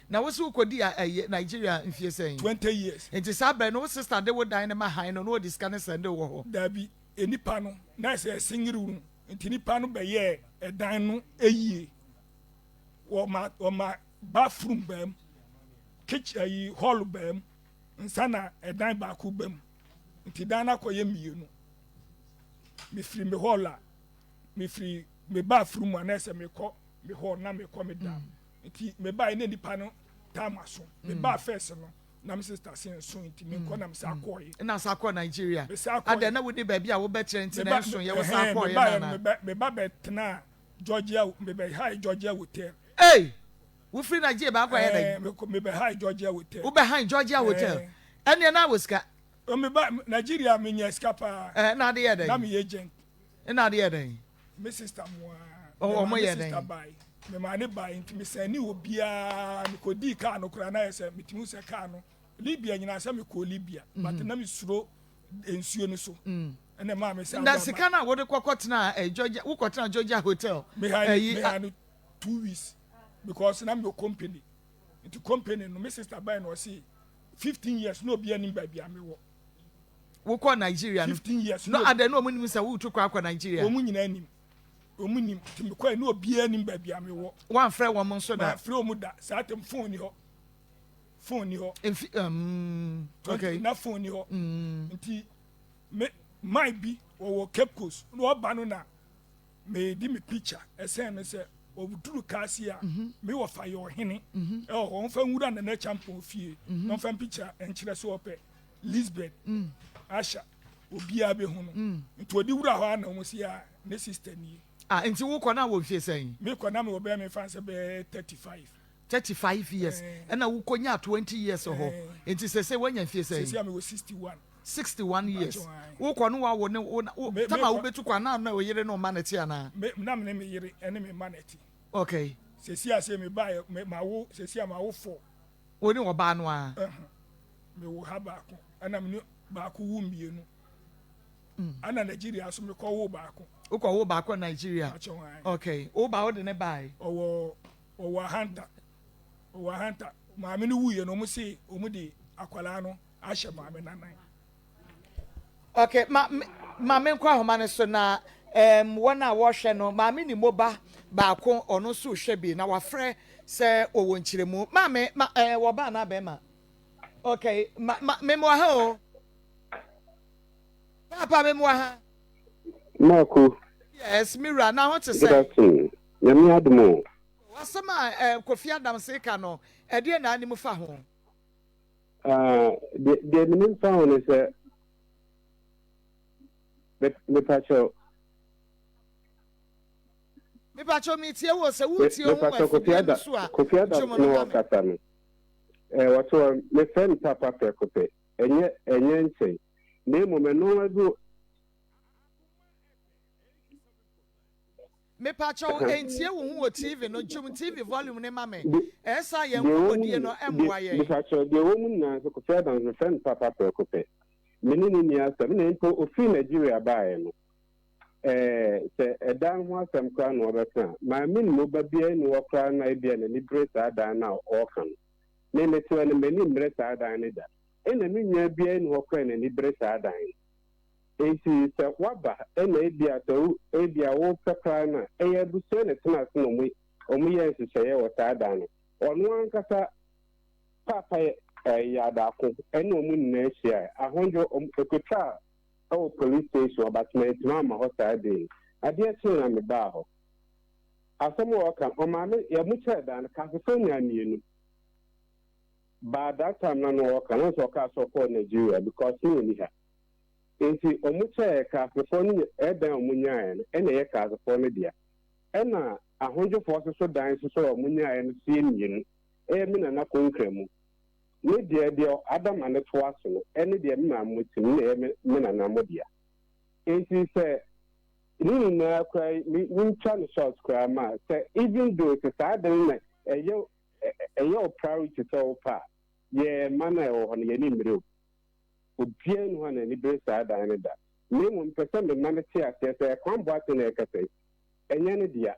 Na wo se wo kɔdii ɛyɛ Nigeria mfie sɛn? 20 years. Nti saa berɛ no wo sister de wo dan no ma han no na ɔde sika no sɛnde wo wɔ hɔ? Daabi, nnipa no na ɛsɛ ɛsengere no nti nnipa no bɛyɛɛ ɛdan no yie. Wɔma wɔma bathroom baa mu, kitchen ayi hall baa mu, nsa na ɛdan baako ba mu. Nti dan no akɔyɛ mmienu. Mefiri me hall a, mefiri me bathroom a na ɛsɛ mekɔ me hall na mekɔ me dan. Nti mebaeɛ na nipa no time aso. Mebaa first no na me sister se nso nti menkɔ na mesan kɔɔye. Ɛna san kɔɔ Nigeria. Mesan kɔɔye. Adɛn na wonni baabi a wobɛkyerɛ nti na ɛnso yɛ wo san kɔɔye no anaa? Meba bɛtenaa Georgia mebɛhae Georgia Hotel. Ei! Wofiri Nigeria ba akɔyɛ dɛn? Ɛɛ mebɛhae Georgia Hotel. Wobɛhae Georgia Hotel? Ɛnneɛ na wɔ sika? Meba Nigeria menya sika paa. Ɛɛ na ade yɛ dɛn? Na meyɛ agent. Ɛna ade yɛ dɛn? Me sister mo ara. Oh, ɔmo yɛ dɛn? Bae. Me maa ne bae nti me sɛn ne obiara me kɔ dii kaa no koraa na yɛ sɛ metumi sɛ kaa no Libya nyinaa sɛ me kɔɔ Libya mm. but na me suro nsuo no so. Mm. Ɛna maa me sɛ na sika no a wode kɔkɔ tena eh, Georgia wokɔ tena Georgia hotel. Me ha eh, me ha no 2 weeks because na me wɔ company nti company no me sister bae na ɔse 15 years na obi anim baabi a mewɔ. Wokɔ Nigeria no. 15 years. No adɛn na ɔmo nim sɛ woretu kwan akɔ Nigeria? Wɔn nyinaa nim. Wɔn nim. Nti mekɔɛ na obiara nim baabi a mewɔ. Woamfrɛ wɔn nso da? Mamfrɛ wɔn da. Saa tem phone ni hɔ. Phone ni hɔ. Mfi okay. Na phone ni hɔ. Nti me man bi wɔwɔ Cape Coast na ɔba no na mede me picture ɛsɛn no sɛ ɔduru kaase a me wɔfa yɛ ɔhene ɛwɔ hɔ ɔmfa nwura Nana Champon fie na ɔmfa picture nkyerɛ sɛ ɔpɛ Lisbeth Asha obiara bɛhu no nti ɔde wura hɔ a na wɔn si a ne sister nie. Ah nti wokɔ na wɔ mfie sɛn? Mekɔ na mewɔ bɛyɛ mefa sɛ bɛyɛ 35. 35 years ɛna wokɔ nyaa 20 years hɔ nti sese woanya mfie sɛn? Sese a mewɔ 61. 61 years wokɔ no wawo ne wo tama wobɛtu kɔ anaa na oyere ne ɔma ne te anaa? Me na me ne me yere ɛne me mma na ɛte. Okay. Sese a sɛ me ba me ma wo sese a ma wo four. Wo ne ɔbaa no ara? Mewɔ ha baako ɛna me ne baako wo mmienu. Ɛna Nigeria nso mekɔ wo baako. Wokɔ wo baako Nigeria? Okay. Wo ba wode ne bae? Ɔwɔ ɔwɔ Ahanta. Ɔwɔ Ahanta. Maame no wuiɛ no wɔn se wɔn de akwadaa no ahyɛ maame nanan. Okay, ma ma me nkɔ ahoma no so na um, wɔn a wɔhwɛ no maame ni mo ba baako ɔno nso rehwɛ bi na wafrɛ sɛ ɔwɔ nkyerɛmu maame ma ɛɛ eh, wɔba anaa bɛrima okay ma ma memoa ha o paapa memoa ha. Marco. Yes, me wura na ho te sɛ. Good afternoon. Nyame adom o. Asɛm a eh, Kofi Adams ka no, ɛdeɛ na anim fa ho? Ah, deɛ deɛ menim fa ho ne sɛ mepakyɛw. Mepakyɛw metie wo sɛ wotie wo ho afidie no so a Kofi Adams dwom no no ma me. ɔkasa no. Eh, wɔte hɔ mefrɛ no papa prɛko pɛ. Ɛnyɛ ɛnyɛ nkyɛn. Na mmom ɛno adu Mepakyɛw entie wo ho wɔ TV no dwom TV volume no ma me. Ɛsa yɛn Deɛ ɛwɔ mu nkɔmmɔdie no ɛmmoa yɛn. Mepakyɛw deɛ ɛwɔ mu nyinaa nso Kofi Adams mefrɛ no papa prɛko pɛ. Me ne no nni asɛm na mpo ofiri Nigeria baeɛ no ɛɛ sɛ ɛdan ho asɛm koraa na ɔbɛka a maame ne mu ba biara nni hɔ koraa no a ebia n'ani bere saa dan no a ɔreka no. Me mete hɔ no m'ani mmere saa dan no da. Ɛna me nua biara nni hɔ koraa a n'ani bere saa dan no. Enti sɛ woaba na ebia sɛ wo ebia wopɛ koraa no a, ɛyɛ abusua na ɛtena ase na wɔn wɔyɛ nhyehyɛeɛ wɔ saa dan no. Ɔno ankasa paapa yɛ ɛɛ Yaadaako ɛne wɔn nyinaa hyiae. Ahodwo wɔn ɛkɔtwaa ɛwɔ police station hɔ but mantumi amma hɔ saa day no. Adeɛ kyee na mebaa hɔ. Asɛm a ɔka, ɔmaame yɛn mo kyɛɛ dan no, Kasefoɔ nyaa mmienu. But that time na no ɔka na sɛ ɔkaa sɛ ɔkɔɔ Nigeria because na ɔnni ha. Nti ɔmo kyɛɛ Kaasefoɔ no ɛdan a ɔmo nyaaɛ no ɛna ɛyɛ Kaasefoɔ no dea. Ɛna Ahodwofoɔ nso so dan nso so a ɔmo nyaaɛ no so yɛ mmienu. Ɛyɛ me nana Konkramu. Ne deɛ, deɛ Adama no toa so no, ɛne deɛ me maame mo te no na ɛyɛ me me nana mo dea. Enti sɛ ne nyinaa koraa yi, me mentwa no short koraa ma a, sɛ even though sɛ saa ade no na ɛyɛ ɛyɛ wo priority sɛ wopɛ a, yɛn mma no a ɛwɔ hɔ no, yɛn ani mmere o. Obiara nni hɔ a n'ani bere saa dan no da. Na mmom mepɛ sɛ me mma no te aseɛ sɛ Ɛkwan Boateng na ɛrekasa yi, ɛnyɛ ne dea.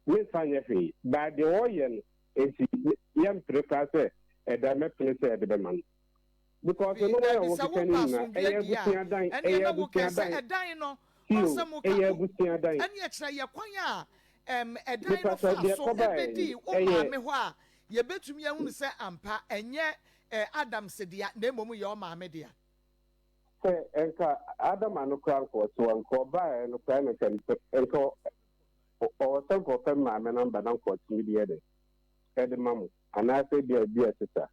Memfa nyɛ hwee. But deɛ ɔreyɛ no nti, yɛmpere koraa sɛ ɛda mɛpene sɛ yɛde bɛma no. Because Bi, nneɛma a dabi, sɛ wɔkeka wopɛ no nyinaa, asomdwoeɛ ɛyɛ deɛ a, abusua dan, ɛnneɛ ɛyɛ na wokɛ abusua sɛ dan. ɛdan no, Tio, ɔn sɛ moka, ɛyɛ wo, abusua dan. ɛnneɛ kyerɛ yɛ kwan a ɛm, ɛdan no Mepakyɛw, faa deɛ so ɛkɔbaeɛ bɛdii no, wo ɛyɛ. maame hɔ a yɛbɛtumi ahunu sɛ ampa ɛnyɛ ɛ, Adams dea na mmom yɛ wo maame dea. Sɛ nka Adama no koraa nka ɔte hɔ, nka ɔbaeɛ no koraa na nka mpɛ, nka ɔwɔ sɛ nka ɔpɛ me maame namba na nka ɔtumi de yɛ dɛn, ɛde ma mo, anaasɛ ebia ebi a ɛte saa.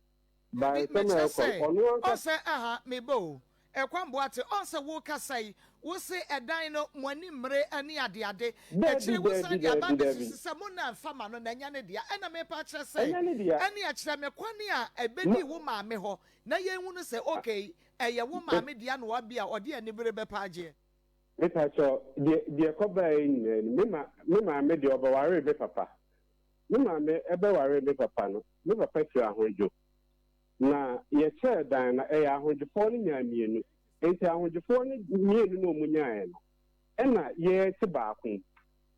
By Dabi, nsɛm a mekyerɛ ɛkɔ sɛ, no, ɔno ɔn ankasa. sɛ, aha, me ba o, ɛkwan Boate, ɔn sɛ worekasa yi, wo se ɛdan no, mo ani mmere ne adeade, Dabi, akyire wo san dabi, de aba dabi, dabi. abɛsusu sɛ mo na mfa ma no na ɛnyɛ ne dea, ɛna merepa akyerɛ sɛ, Ɛnyɛ ne dea. ɛneɛ kyerɛ me kwan a Ma, ɛbɛdii wo maame hɔ na yɛnhunu sɛ, okay, ɛyɛ wo maame dea na wabea a ɔde anibere bɛpa agyeɛ. Mepakyɛw, deɛ, deɛ ɛkɔbaeɛ nyinaa ni, me ma, me maame deɛ ɔbɛwaree me papa. Me maame bɛwaree me papa no, me papa firi Ahodwo. Na yɛkyɛɛ dan no, ɛyɛ Ahodwofoɔ no nyaa mmienu. Enti Ahodwofoɔ no mmienu no a wɔnyaaɛ no, ɛna yɛte baako mu.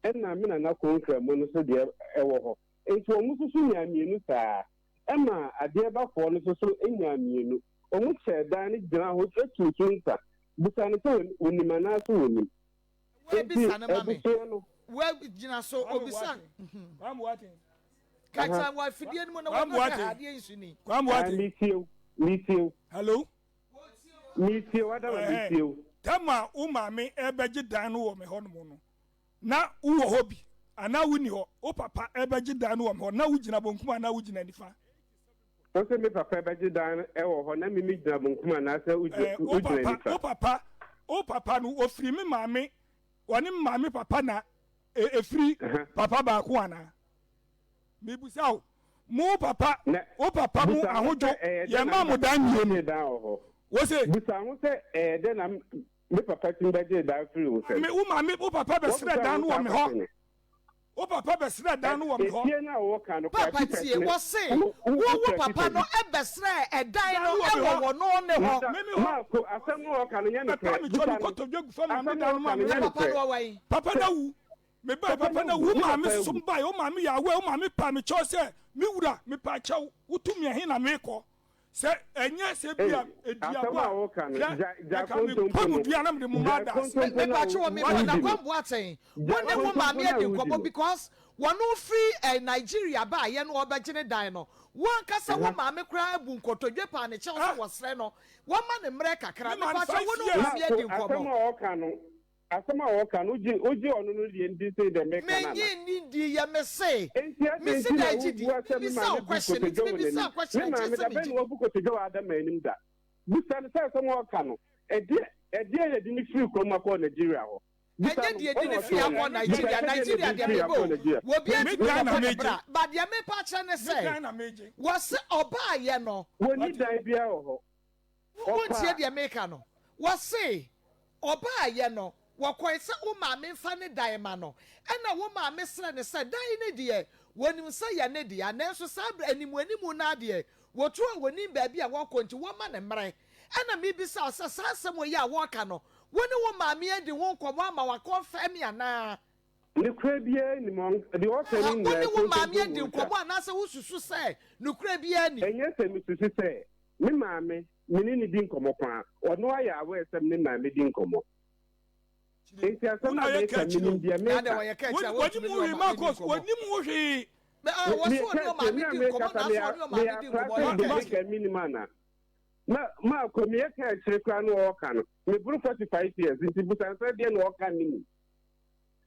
Ɛna me nana Konkramu no nso deɛ ɛwɔ hɔ. Enti wɔn nso so nyaa mmienu saa. Ɛma Adeɛbafoɔ no nso so nyaa mmienu. Wɔkyɛɛ dan no gyinaa hɔ tuu so nsa bisa no sɛ wɔnim anaasɛ wɔnnim. Wei Enti bisa no ma me. abusua no. Wei gyina so Kwame obisa. Boateng. Kwame Boateng. Ka Aha. kyerɛ wɔ afidie no mu na Kwame wɔn ahwɛ Boateng. ha adeɛ nsu ni. Kwame Ah, Boateng. metie wo. Metie wo. Hello. Metie wo, Adama, Ɛhɛn. metie wo. Tam a wo maame rebɛgye dan no wɔ me hɔnom no, na wowɔ hɔ bi anaa wonni hɔ? Wo papa rebɛgye dan no wɔ me hɔ, na wogyina bonkum anaa wogyina nifa? Wo se me papa bɛgye dan no wɔ hɔ na me me gyina bonkum anaasɛ wo Eh, wo gyina papa, nifa? wo papa, wo papa no, ofiri me maame, ɔne me maame papa na e, efiri papa baako anaa? Mebusa wo, mo papa, Na wo papa mo busa ho ahodwo, sɛ ɛyɛ dɛn yɛn na maa me mo papa dan tumi mmienu. gyee dan wɔ hɔ. Wo se. Busa ho sɛ ɛyɛ dɛn na me papa tumi bɛgyee dan firii wo nsam. Me, wo maame, wo papa bɛsrɛ Woabusa dan ho no wɔ saa me hɔ. question no? Wo papa bɛsrɛɛ dan no wɔ me hɔ. Efie no a wɔka no koraa, Papa papers tie, no, wɔse wo wo wo wo wokura papa paper no bi. bɛsrɛɛ ɛdan Dan no no wɔ me wɔ hɔ. wɔno ne hɔ. Masa, Me me hɔ. Marko, asɛm no a ɔka no nyɛ Bɛpaa nokorɛ. me kyɛw, Bisa me no. kotodwe gu fam na Asɛm me no dan a no ɔka maa no me nyɛ Na papa nokorɛ. no ɔwɔ he? Papa Sɛ no awu. Mebae, papa papa no no awu. awu, Wo ne maame papa som awu. bae, wo maame yɛ aware, wo maame paa me kyɛw sɛ, Me wura, mepa kyɛw, wotu me ɛhe na merekɔ? Sɛ ɛnyɛ sɛ Ei, ebia asɛm aduabɔ a a, woka no, hwɛ, gyae, gyae anka mepɛ kontompo mo no. dua na mede mo mma Gyae ada ase. Me kontompo no a mepatwo wɔ mebɔ wodi na no. Kwan Boateng wo Gyae ne wo kontompo maame no a adi wodi nkɔmmɔ no. because wɔno firi eh, Nigeria baa yɛ no ɔbɛgye ne dan no wo ankasa wo Aha. maame koraa abu nkotodwe paa ne kyɛw sɛ Ah, wɔsrɛ no wɔma ne mmerɛ kakra me maa no mepatwo five wo ne wo years. maame Marko, adi asɛm nkɔmmɔ. a ɔka no, asɛm a ɔka no, wogye, wogye ɔno no deɛ ndi sen deɛ meka no Mennye anaa? nni ndi yɛ me se Enti adɛn me se nti na da gye di wobua sɛ me mebisa maame wo bu question nti nkotodwe wɔ mebisa n'anim? wo question Me a nkyerɛ maame, sɛ da bɛn megye na di. wabu kotodwe wɔ Adama anim da? Bisa no sɛ asɛm a ɔka no, ɛdeɛ, ɛdeɛn na ɛde no firii kurom ha kɔɔ Nigeria hɔ? Bisa Ɛnyɛ no, deɛ ɛdi ɔna ne ɔte fie hɔ akɔ no. Bisa Nigeria, sɛ deɛn na Nigeria ɛde no deɛ firii meba akɔɔ o, Nigeria. obi Me antumi dan na nkɔfa ne megye. bra, but deɛ mepa akyerɛ ne Me sɛ, dan na megye. wɔse ɔbaayɛ no, Wɔnni Wate? dan biara wɔ hɔ. wontie Ɔpaa. deɛ meka no, wɔse ɔbaayɛ no, wɔkɔe sɛ wo maame mfa ne dan ma no, ɛna wo maame srɛ no sɛ dan no deɛ, wɔnim sɛ yɛ ne dea, nanso saa berɛ animuanimu no ara deɛ, wɔtu a wɔnim baabi a wɔkɔ nti wɔma no mmerɛ. Ɛna mebisa wo sɛ saa asɛm wei a wɔreka no, wo ne wo maame adi ho nkɔmmɔ ama wakɔnfɛme anaa? Nokorɛ biara nnim, ɔn, deɛ ɔka no Aha, wo nyinaa ne wo maame nkontompo adi na ɔtwa. nkɔmmɔ anaasɛ wosusu sɛ nokorɛ biara nnim? Ɛnyɛ sɛ mesusu sɛ me maame, me ne no di nkɔmmɔ ko ara, ɔno ayɛ aware sɛ me ne maame di nkɔmmɔ. Enti Wo asɛm na a ɔyɛ meka, kaakyire menim o. deɛ Na adɛn meka. ɔyɛ kaakyire a Wɔnim wontumi ne wo hwee ɔmaame nni Marcus, nkɔmmɔ? wɔnim wo hwee. Bɛ, ah, Me, wɔse meyɛ ɔne kaakyire, me ɔmaame a di nkɔmmɔ mekasa, nanso meyɛ, ɔne meyɛ ɔmaame di akora nkɔmmɔ, sɛ ɔyɛ deɛ kaakyire. meka menim anaa? Na maakɔ meyɛ kaakyire koraa na ɔɔka no, meboro 45 years, nti busa no sɛ deɛ na ɔɔka menim.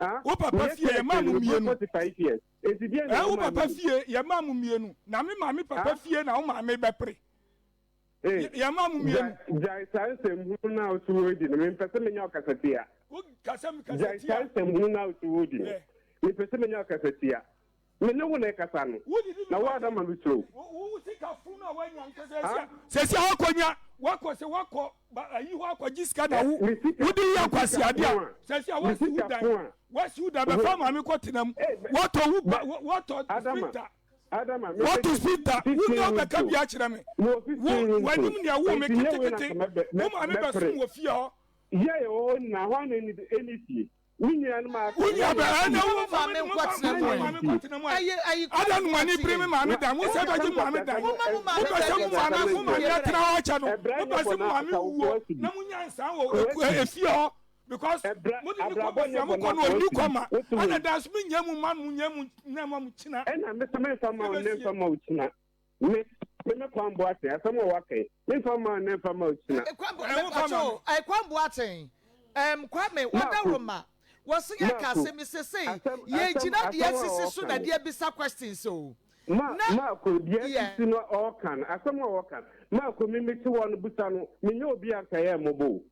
Ah, Wo papa meyɛ fie yɛmaa kaakyire mo no, meboro mmienu. 45 years, nti deɛ na Ɛɛ wo ɔma papa menim? fie yɛmaa mo mmienu. Na me maame papa Ah? fie na wo maame bɛpere. Ei, Yɛmaa mo mmienu. gyae, gyae saa nsɛmhunu no a wose woredi no, mempɛ sɛ menya ɔkasatia. Wo kasa mi Gyae saa kasatia. nsɛmhunu no a wose woredi no, Hwɛ. mepɛ sɛ menya ɔkasatia. Me ne wo na ɛkasa no. Na wo Adama me suro. Wo sika funu a wanya nkasa sɛ sɛ wakɔnya wakɔ sɛ wakɔ ayi hɔ akɔgye sika na wo wode yɛ akwasiade a sɛ sɛ wasi wo dan wasi wo dan bɛfa maame kɔ tena mu wɔtɔ wo ba wɔtɔ sprinter wɔtɔ sprinter wo ne ɔbɛka bi akyerɛ me wo w'anim nea wo me ketekete wo maame bɛsom wɔ fie hɔ. Yɛ yɛ wɔ hɔ nyinaa hɔ ana ɛni fie. Me nuanom a aka Wo nua bɛ ɛna wo fa me nkɔtena mu maame nkɔtena mu ayi ayi ada no mani bere me maame dan wo sɛ bɛgye maame dan wo pɛ sɛ mo maame mo maame atena hɔ akyɛ no wo pɛ sɛ mo maame wuo na mo nya nsan wɔ efie hɔ because mo de ne kɔ baabi a mo kɔ no ɔni kɔ ma ɛna dan so me nya mu ma mo nya mu na ma mo kyina ɛna me sɛ me nfa ma wo ne nfa ma wo kyina Me, me me Kwan Boateng, asɛm a waka yi, me nfa mma wo nnɛ nfa mma wo kyina. Kwan Boateng, ɛm Kwame, wadawuroma, wɔsi yɛ ka asɛm yi sesei, yɛ gyina deɛ asisi so na deɛ bisa questions o. Ma, Marko, deɛ asisi no ɔɔka no, asɛm a ɔɔka no, Marko, me me te hɔ no, busa no, me nyɛ obi a nka yɛ mmɔbɔ o.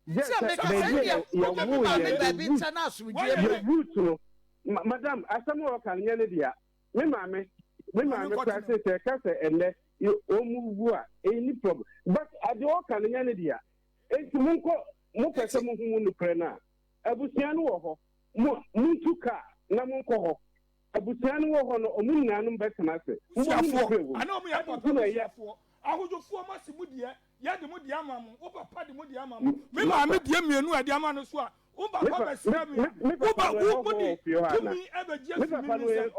Gye sɛ baabi a yɛwoo yɛn, yɛ root, yɛ root no, madam, asɛm a ɔɔka no nyɛ ne dea. Me maame, me maame koraa sɛ sɛ ɛka sɛ ɛnɛ wɔn mu wu a ɛnni problem but adeɛ ɔka no nyɛ ne dea enti monkɔ mopɛ sɛ mohu mu nokorɛ no a abusua no wɔ hɔ mo montu kaa na monkɔ hɔ abusua no wɔ hɔ no ɔmo nyinaa nom bɛtena ase mobɛhu nokorɛ wɔ mu ana ɔmo yɛ papa abusuafoɔ ahodwofoɔ mo ase mo deɛ yɛde mo deɛ ama mo wo papa de mo deɛ ama mo me maame deɛ mmienu a ɛde ama no so a Wo papa bɛsra me a, wo ba wo wo de tumi ɛbɛgye afiri me me nsam.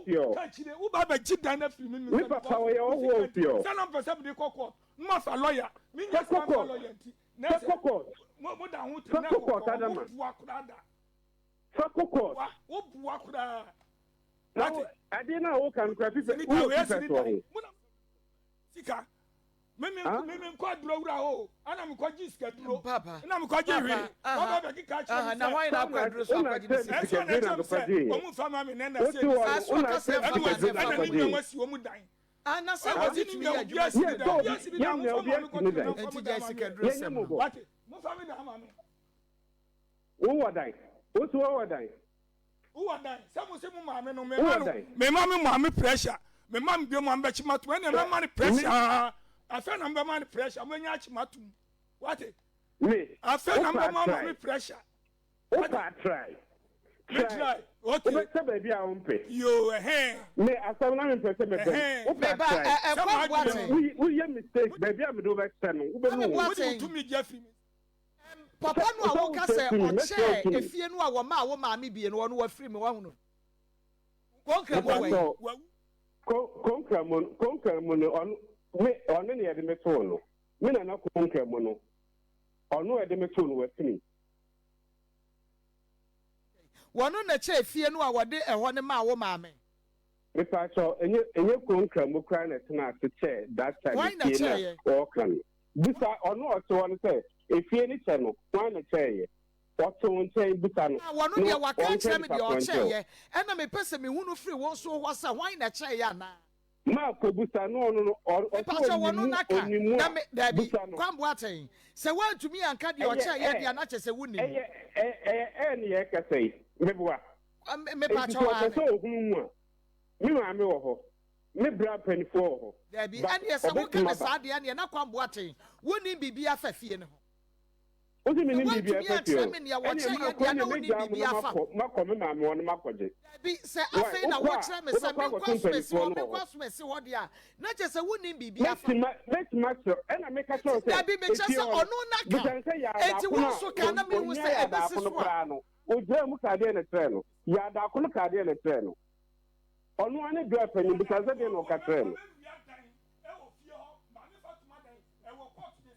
Wo kakyire wo ba bɛgye dan no afiri me me nsam because wo sika nti. Sɛ na mpɛ sɛ mede kɔ court na mafa lawyer, me nya sika mfa lawyer nti. Na ɛsɛ mo mo da ho te na kɔ kɔ wo boa koraa da. Fa kɔ court. Wo boa koraa. Na adeɛ no a woka no koraa fifɛ wowɔ fifɛ soɔ ho. Sika. Me me me me nkɔ aduro wura hɔ o. Ɛna me kɔ gye sika duro. Ɛna me kɔ gye hwee. Wɔn bɛ bɛ keka kyerɛ me sɛ. Na wɔn na akɔ aduro so akɔ gye ne sika. Ɛsɛ na ɛkyerɛ me sɛ wɔn nfa ma me nɛ na se. Aso kasa ɛfa ma ne ɛna ne nua wɔn si wɔn dan. Ana sɛ wɔn ti tumi yɛ adwuma si ne dan. Obi asi ne dan. Mo fa ma me kɔ tena na nfa mo dan ma me. Wate mo fa me dan ma me. Wowɔ dan. Wosi wɔwɔ dan. Wowɔ dan sɛ mo se mo maame no mema no mema me maame pressure mema me biom ambɛkye matom ɛnna mɛma no pressure afei na mbɛma no pressure mɛnya akye matom wate afei na mbɛma maame pressure. Wopa try. Me try. Okay. Wobɛsɛ baabi a wompɛ. Yoo ɛhɛn. Me asɛm na mempɛ sɛ mɛbɛm. Wopa try. Ɛkwan Boateng. Woyɛ mistake baabi a mede wobɛhyɛ no wobɛnu wo. Wode wo tumi gye afiri me. Papa no a woka sɛ ɔkyɛɛ efie no a wɔmaa wo maame bie no, ɔno wafiri me, wahunu? Konkramu wɔ yi. Konkramu, konkramu no, ɔno, me, ɔno na yɛde me too no. Me nana konkramu no, ɔno a yɛde me too no wafiri. Wɔno na ɛkyɛɛ efie no a wɔde ɛhɔ no maa wo maame. Mepaakyɛw, ɛnyɛ, ɛnyɛ konkramu koraa na ɛtena ase kyɛɛ that time Hwan na efie no kyɛeɛ? a wɔreka no. Bisa ɔno a ɔte hɔ no sɛ, Efie no kyɛ no, hwan na ɛkyɛeɛ? Ɔte wo nkyɛn, bisa no, Na wɔno na deɛ waka ɔnka akyerɛ me nipa deɛ korɔ nkyerɛ wo. ɔkyɛeɛ, ɛna mepɛ sɛ mehunu firi wo nso hɔ sɛ hwan na ɛkyɛeɛ anaa? Mark kɔbisa no, ɔno no, ɔ, ɔse Mepakyɛw, ɔnim wɔno mu, na ka, ɔnim mu na a, me, daabi, bisa no. Kwan Boateng, sɛ woantumi anka deɛ Ɛyɛ ɔkyɛeɛ ɛ, deɛ a na kyerɛ sɛ wonnim. ɛyɛ ɛ, ɛyɛ ɛ ne yɛrekasa yi, meboa. Me, Enti mepakyɛw, sɛ ɔpɛ aane. sɛ ɔhunu mu a, me maame wɔ hɔ, me bra mpanimfoɔ wɔ hɔ, Dabi, but ɛneɛ sɛ woka ɔbɛtumi no aba. saa deɛ ɛneɛ na Kwan Boateng, wonnim biribiara fa fie no ho. Wose Sɛ mennim biribiara woantumi fa fie ankyerɛ ho? me nea Ɛneɛ wɔkyerɛeɛ makɔ, deɛ na ɛneɛ wonnim mɛgyaa mo biribiara na fa makɔ, ho. makɔ me maame hɔ na makɔgye. Dabi, sɛ Why? afei na Wokɔ a, wokyerɛ me sɛ wobɛkɔ menkɔ akɔto asomasi mpanimfoɔ hɔ, no wɔ menkɔ hɔ. asomasi hɔ deɛ a, na kyerɛ sɛ wonnim biribiara fa Mɛtumi, ho. mɛtumi akyerɛ, ɛna meka kyerɛ wo Enti, sɛ, dabi, mekyerɛ efie sɛ hɔ no, ɔno na ka. bisa no sɛ Enti Yaadaako wo no a, nso ka na menhu ɔnyaa sɛ ɛbɛsi Yaadaako no so a. koraa no, ɔgyinaa mu kaa deɛn na ɛkyerɛɛ no? Yaadaako no kaa deɛn na ɛkyerɛɛ no? Ɔno ara ne bra panin, bisa no sɛ deɛn na ɔka kyerɛɛ no?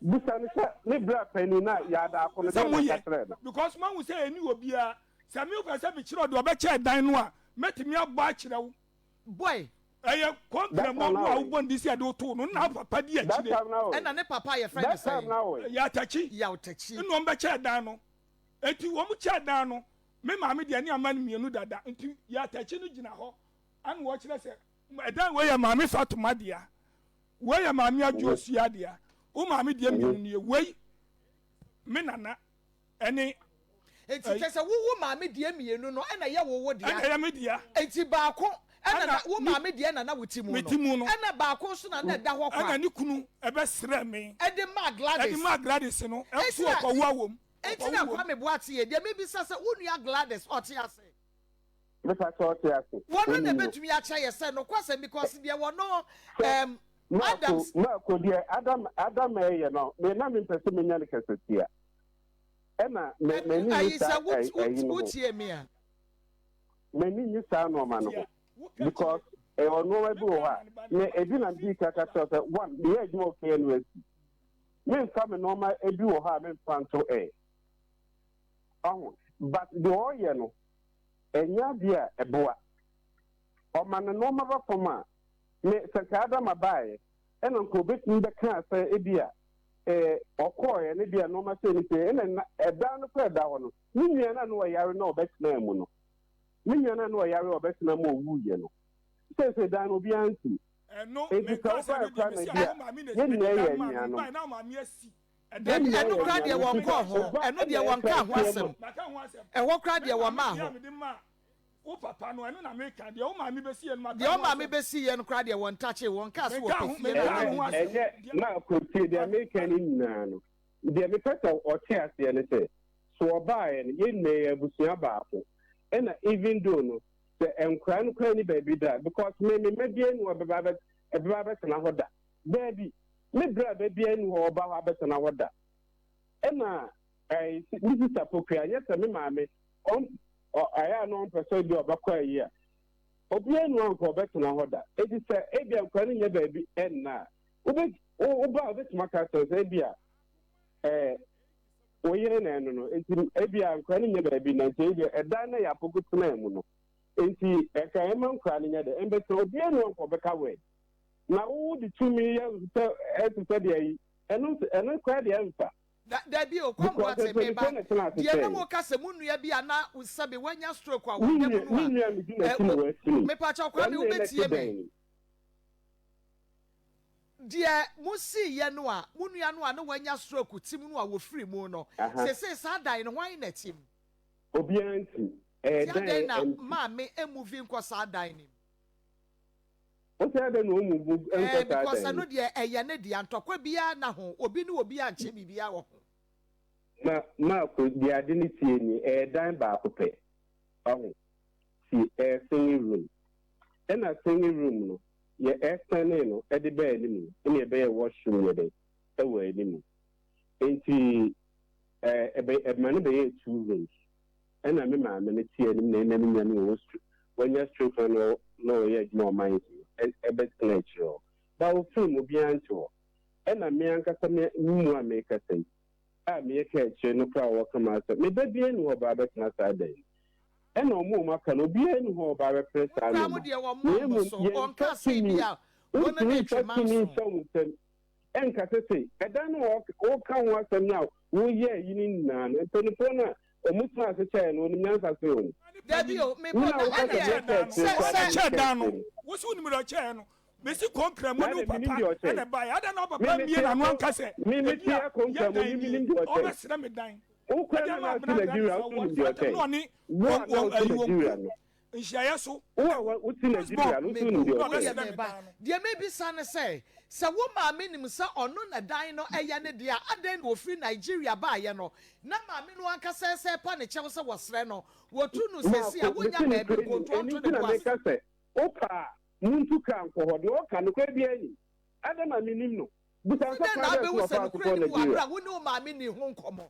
Bisa no sɛ ne bra panin no a Yaadaako no sɛ deɛn na ɔka moyɛ kyerɛɛ no? because mahu sɛ ɛni obiara sɛ me wopɛ sɛ mekyerɛ ɔde ɔbɛkyɛ dan no a mɛtumi abɔ akyerɛ wo Boy. ɛyɛ That kɔnkrɛmɔ time no na a ɔwe. wobɔ ne di sɛ ɛde wotoo no na papa di That akyire time na ɔwe. Ɛna ne papa a yɛfrɛ no That time sɛn? na ɔwe. yɛ atakyi Yawtakyi. ɛna wɔn bɛkyɛ dan no eti wɔn kyɛ dan no me maame deɛ ne ama no mmienu dada nti yɛ atakyi no gyina hɔ ɛna wɔkyerɛ sɛ ɛdan wei yɛ maame Fatuma dea wei yɛ maame Adwoosua dea wo maame deɛ mmienu nie wei me nana ɛne. Enti kyerɛ sɛ wo wo maame deɛ mmienu no ɛna ɛyɛ wo wo dea. Ɛna ɛyɛ me dea. Enti baako ɛna na wo maame deɛ na na wo te mu no. Ɛna baako nso na na ɛda hɔ kwa. Ɛna ne kunu ɛbɛsrɛ me. Ɛde maa Gladys. Ɛde maa Gladys no ɛnso ɔkɔwo awom. Enti na Kwame Boakye yɛ deɛ mebisa sɛ wo nua Gladys ɔte ase? Mepa kyɛw ɔte ase. Wɔno na ɛbɛtumi akyerɛ yɛ sɛ nokwasɛm because deɛ wɔno ɛɛm Adams. Marko deɛ Adam Adam ɛyɛ no me na mempɛ sɛ menya no kasatia. Ɛna me m'ani nyi saa ɛyi no ho. Wotie me a. M'ani nyi saa nneɛma no ho because ɛwɔ nneɛma bi wɔ hɔ a me ebi na di kaka kyerɛ sɛ one meyɛ adwuma wɔ KNUST memfa me nneɛma ebi wɔ hɔ a memfa nto ɛ ɔho but deɛ ɔyɛ no ɛnyɛ adeɛ a ɛboa ɔma ne nneɛma ba fam a me sɛ nka Adama baeɛ ɛna nka obetumi bɛka sɛ ebi a eh, ɔkɔɔeɛ no deɛ nnoɔma sei ne sei, ɛna na ɛdan no koraa ɛda hɔ no, me nua no a na ɔyare na ɔbɛtenaa mu no, me nua no a na ɔyare a ɔbɛtena mu ɔwuiɛ no, seesei dan no obiara nsi. Ɛno, Enti sɛ menkaa sɛ wobaeɛ ɛno deɛ, koraa na mese bi a, wo maame na yɛn ɛdi nyinaa yɛ dan maa no, anuanom. mebaeɛ na wo maame asi ɛdan Yɛn Dabi, nyinaa ɛno yɛ koraa deɛ anuanom, nti wɔnkɔɔ sɛ ho. woba Ɛno na deɛ ɛsɛ wɔnkaa ho fie asɛm. mu. Maka ho asɛm. Ɛhɔ koraa Me deɛ maame wɔmmaa deɛ a hɔ. mede maa wo papa no, ɛno na meka, deɛ wo maame bɛsiiɛ no, maka Deɛ wo ho maame asɛm. bɛsiiɛ no koraa deɛ wɔntakyee, wɔnkaa sɛ Menkaa wɔpɛ ho, fie no menkaa anaa ho biribi. asɛm. Ɛnyɛ, Deɛ. Marko, tie deɛ meka no nyinaa no. Deɛ mepɛ sɛ ɔte aseɛ ne sɛ, so ɔbaeɛ no, yɛn nyinaa yɛ abusua baako. Ɛna even though no, sɛ nkwadaa no koraa nni baabi da a, because me, me mma biara nni hɔ a ɛbɛba abɛ, ɛbɛba abɛtena hɔ da. Daabi, me bra ba biara nni hɔ a ɔba hɔ abɛtena hɔ da. Ɛna ɛɛ, me sista Pokuya, nyɛ sɛ me maame, ɔm, ɔ, ɛyɛ a na ɔmpɛ sɛ ebi a ɔbɛkɔ ayi a, obiara nni hɔ a anka ɔbɛtena hɔ da. Enti sɛ ebia nkwadaa no nnya baabi nna a, wobɛ, wo, wo ba a wobɛtumi aka akyerɛ no sɛ ebia ɛɛ, wo yere na ɛno no, enti ebia nkwadaa no nnya baabi nna, nti ebia ɛdan no a yɛapoku tenaa mu no, enti ɛka ɛmma nkwadaa no nyɛ dɛ, ɛmbɛtena. Obiara nni hɔ a anka ɔbɛka word. Na wo wode tumi yɛ sɛ ɛte sɛ deɛ yi, ɛno, ɛno koraa deɛ ɛmfa. Da, dabi o, Kwam Because Boateng, me ba, mpanyinfoɔ na ɛtena ase deɛ na kyɛn. mo ka sɛ mo nua bi a na sɛbe wanya stroke a Me wɔda nua, mu no me a, nua a medi ɛ, n'akyi na o, wasini. mepakyɛw Kwame, Wɔn na ɛna wobɛtie ɛte me? dɛn? Deɛ mo siiɛ no a, mo nua no a na wanya stroke te mu no a wɔfiri mu no, Aha. seesei saa dan no, hwan na ɛte mu? Obiara nti. Ɛyɛ Nti dan adɛn na empty. maame mmuvi nkɔ saa dan no mu? Wo sɛ adɛn na ɔmmu bu nkɔ Ɛɛ saa because dan ɛno no. deɛ ɛyɛ ne dea ntɔkwa biara nna ho obi ne obi ankyɛ biribiara wɔ ho. Ma Marko deɛ ade no tie nie ɛyɛ dan baako pɛ wahu tie ɛyɛ singing room ɛna singing room no yɛ extending no ɛde baa anim ɛna ɛbɛyɛ washroom yɛ dɛn ɛwɔ anim nti ɛɛ ɛbɛ ɛma no bɛyɛ two rooms. Ɛna me maame no te anim na ɛna me nua no wɔ wanya stroke na na na ɔyɛ adwuma wɔ mines no ɛbɛtena akyire hɔ. Ba ofiri mu obiara nte hɔ. Ɛna me ankasa me mu a mekasa yi a meyɛ ka akyire no koraa a wɔka m'asɛm me ba biara nni hɔ ɔbaa bɛtena saa dan yi. Ɛna ɔmo a ɔmo aka no obiara nni hɔ a ɔbaa bɛpere Mo saa koraa mo nnoɔma. deɛ Na wɔmmɔ mo mmom so yɛmfa wɔnkaa sɛ tumi ebia wo ne wontumi no mfa retwe tumi manso. nhyɛ wo nsam ɛnka sɛ sei ɛdan no a woka ho asɛm no a woyɛɛ yi no nyinaa no mpanimfoɔ no a wɔn tena ase kyɛɛ no wɔnim nyansa sen wɔn. Dabi o, me Wo bɔ na na woka sɛ ɛneɛ mɛkyɛ akyire sɛ koraa na sɛ. Ɔkyɛɛ menkyɛ dan no, akyire no. wo se wonim deɛ ɔkyɛɛ no, mesi kɔnkra mu Na ne wo adɛn menim papa deɛ ɔkyɛe. ɛna ɛbaeɛ, adɛn na wo Me papa mete ammie n'ano ɛko anka sɛ me mete ebia ɛko yɛ nkra mu dan me nie, menim deɛ ɔkyɛe. ɔbɛsrɛ me dan, Wo koraa ɛde na ama na wote Abena Nigeria Gladys wo a nso wonim ɔwɔ deɛ saa tam ɔkyɛe. na ɔne Wo wɔn a na wɔn wote ayi wɔn Nigeria ku no. nhyiaeɛ so. Wo a wote Nigeria no, Me nso wonim bo, deɛ wo ɔkyɛe. deɛ me ba, deɛ mebisa ne sɛ, sɛ wo maame nim sɛ ɔno na dan no yɛ ne dea a, adɛn na ɔfiri Nigeria baeɛ no, na maame no ankasa ɛsɛ repa ne kyɛw sɛ wɔsrɛ no, wɔtu no seesei a, Marko, wɔnnya mese baabi nokorɛ nko nim, nto ɛno ɔnto nti ne na bo ase. meka sɛ, wopɛ a, muntu kaa nkɔ hɔ. Deɛ ɔka, nokorɛ biara nnim. Adɛn na mennim no? Bisa no Nti sɛ dɛn na kwan bɛn so wobɛhu na sɛ ɔfaa so nokorɛ kɔɔ nnim wɔ aberɛ Nigeria? a wo ne wo maame nnii ho nkɔmmɔ?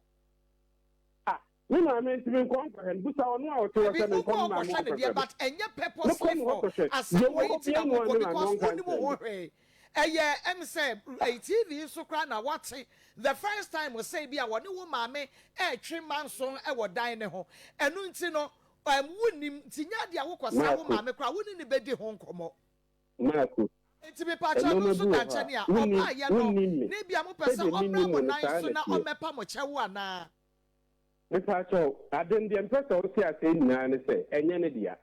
Ah, me maame nti menkɔ nkɔhwɛ no. Bisa ɔno a ɔte hɔ Dabi sɛ wokɔ menkɔ me hɔ maame kɔhwɛ hɔ no deɛ nkɔhwɛ no. but ɛnyɛ Mekɔ purposely ne hɔ for kɔhwɛ. asɛm Deɛ wei ɔwɔ hɔ nti na biara no a wokɔ me maame because ɔnka wonim nkyerɛ ho me. hwee. Ɛyɛ ɛm sɛ ɛyi TV so koraa na woate the first time sɛ ebia wɔne wo maame ɛretwe manson ɛwɔ dan no ho ɛno nti no ɛm wonnim nti nyɛ adeɛ a wokɔsra wo Marko, maame koraa wo ne no bɛdi ho nkɔmmɔ. Marko, Enti mepakyɛw no nneɛma nso bi da wɔ hɔ nkyɛn a, a wonnim, ɔbaeɛ no wonnim me. na ebia mopɛ sɛ Sɛdeɛ ɔmmra mennim mo wo no, nan saa so na na ɛteɛ. ɔmmɛpa mo kyɛw anaa? Mepakyɛw, ade no deɛ mepɛ sɛ wote aseɛ nyinaa ne sɛ, ɛnyɛ ne dea.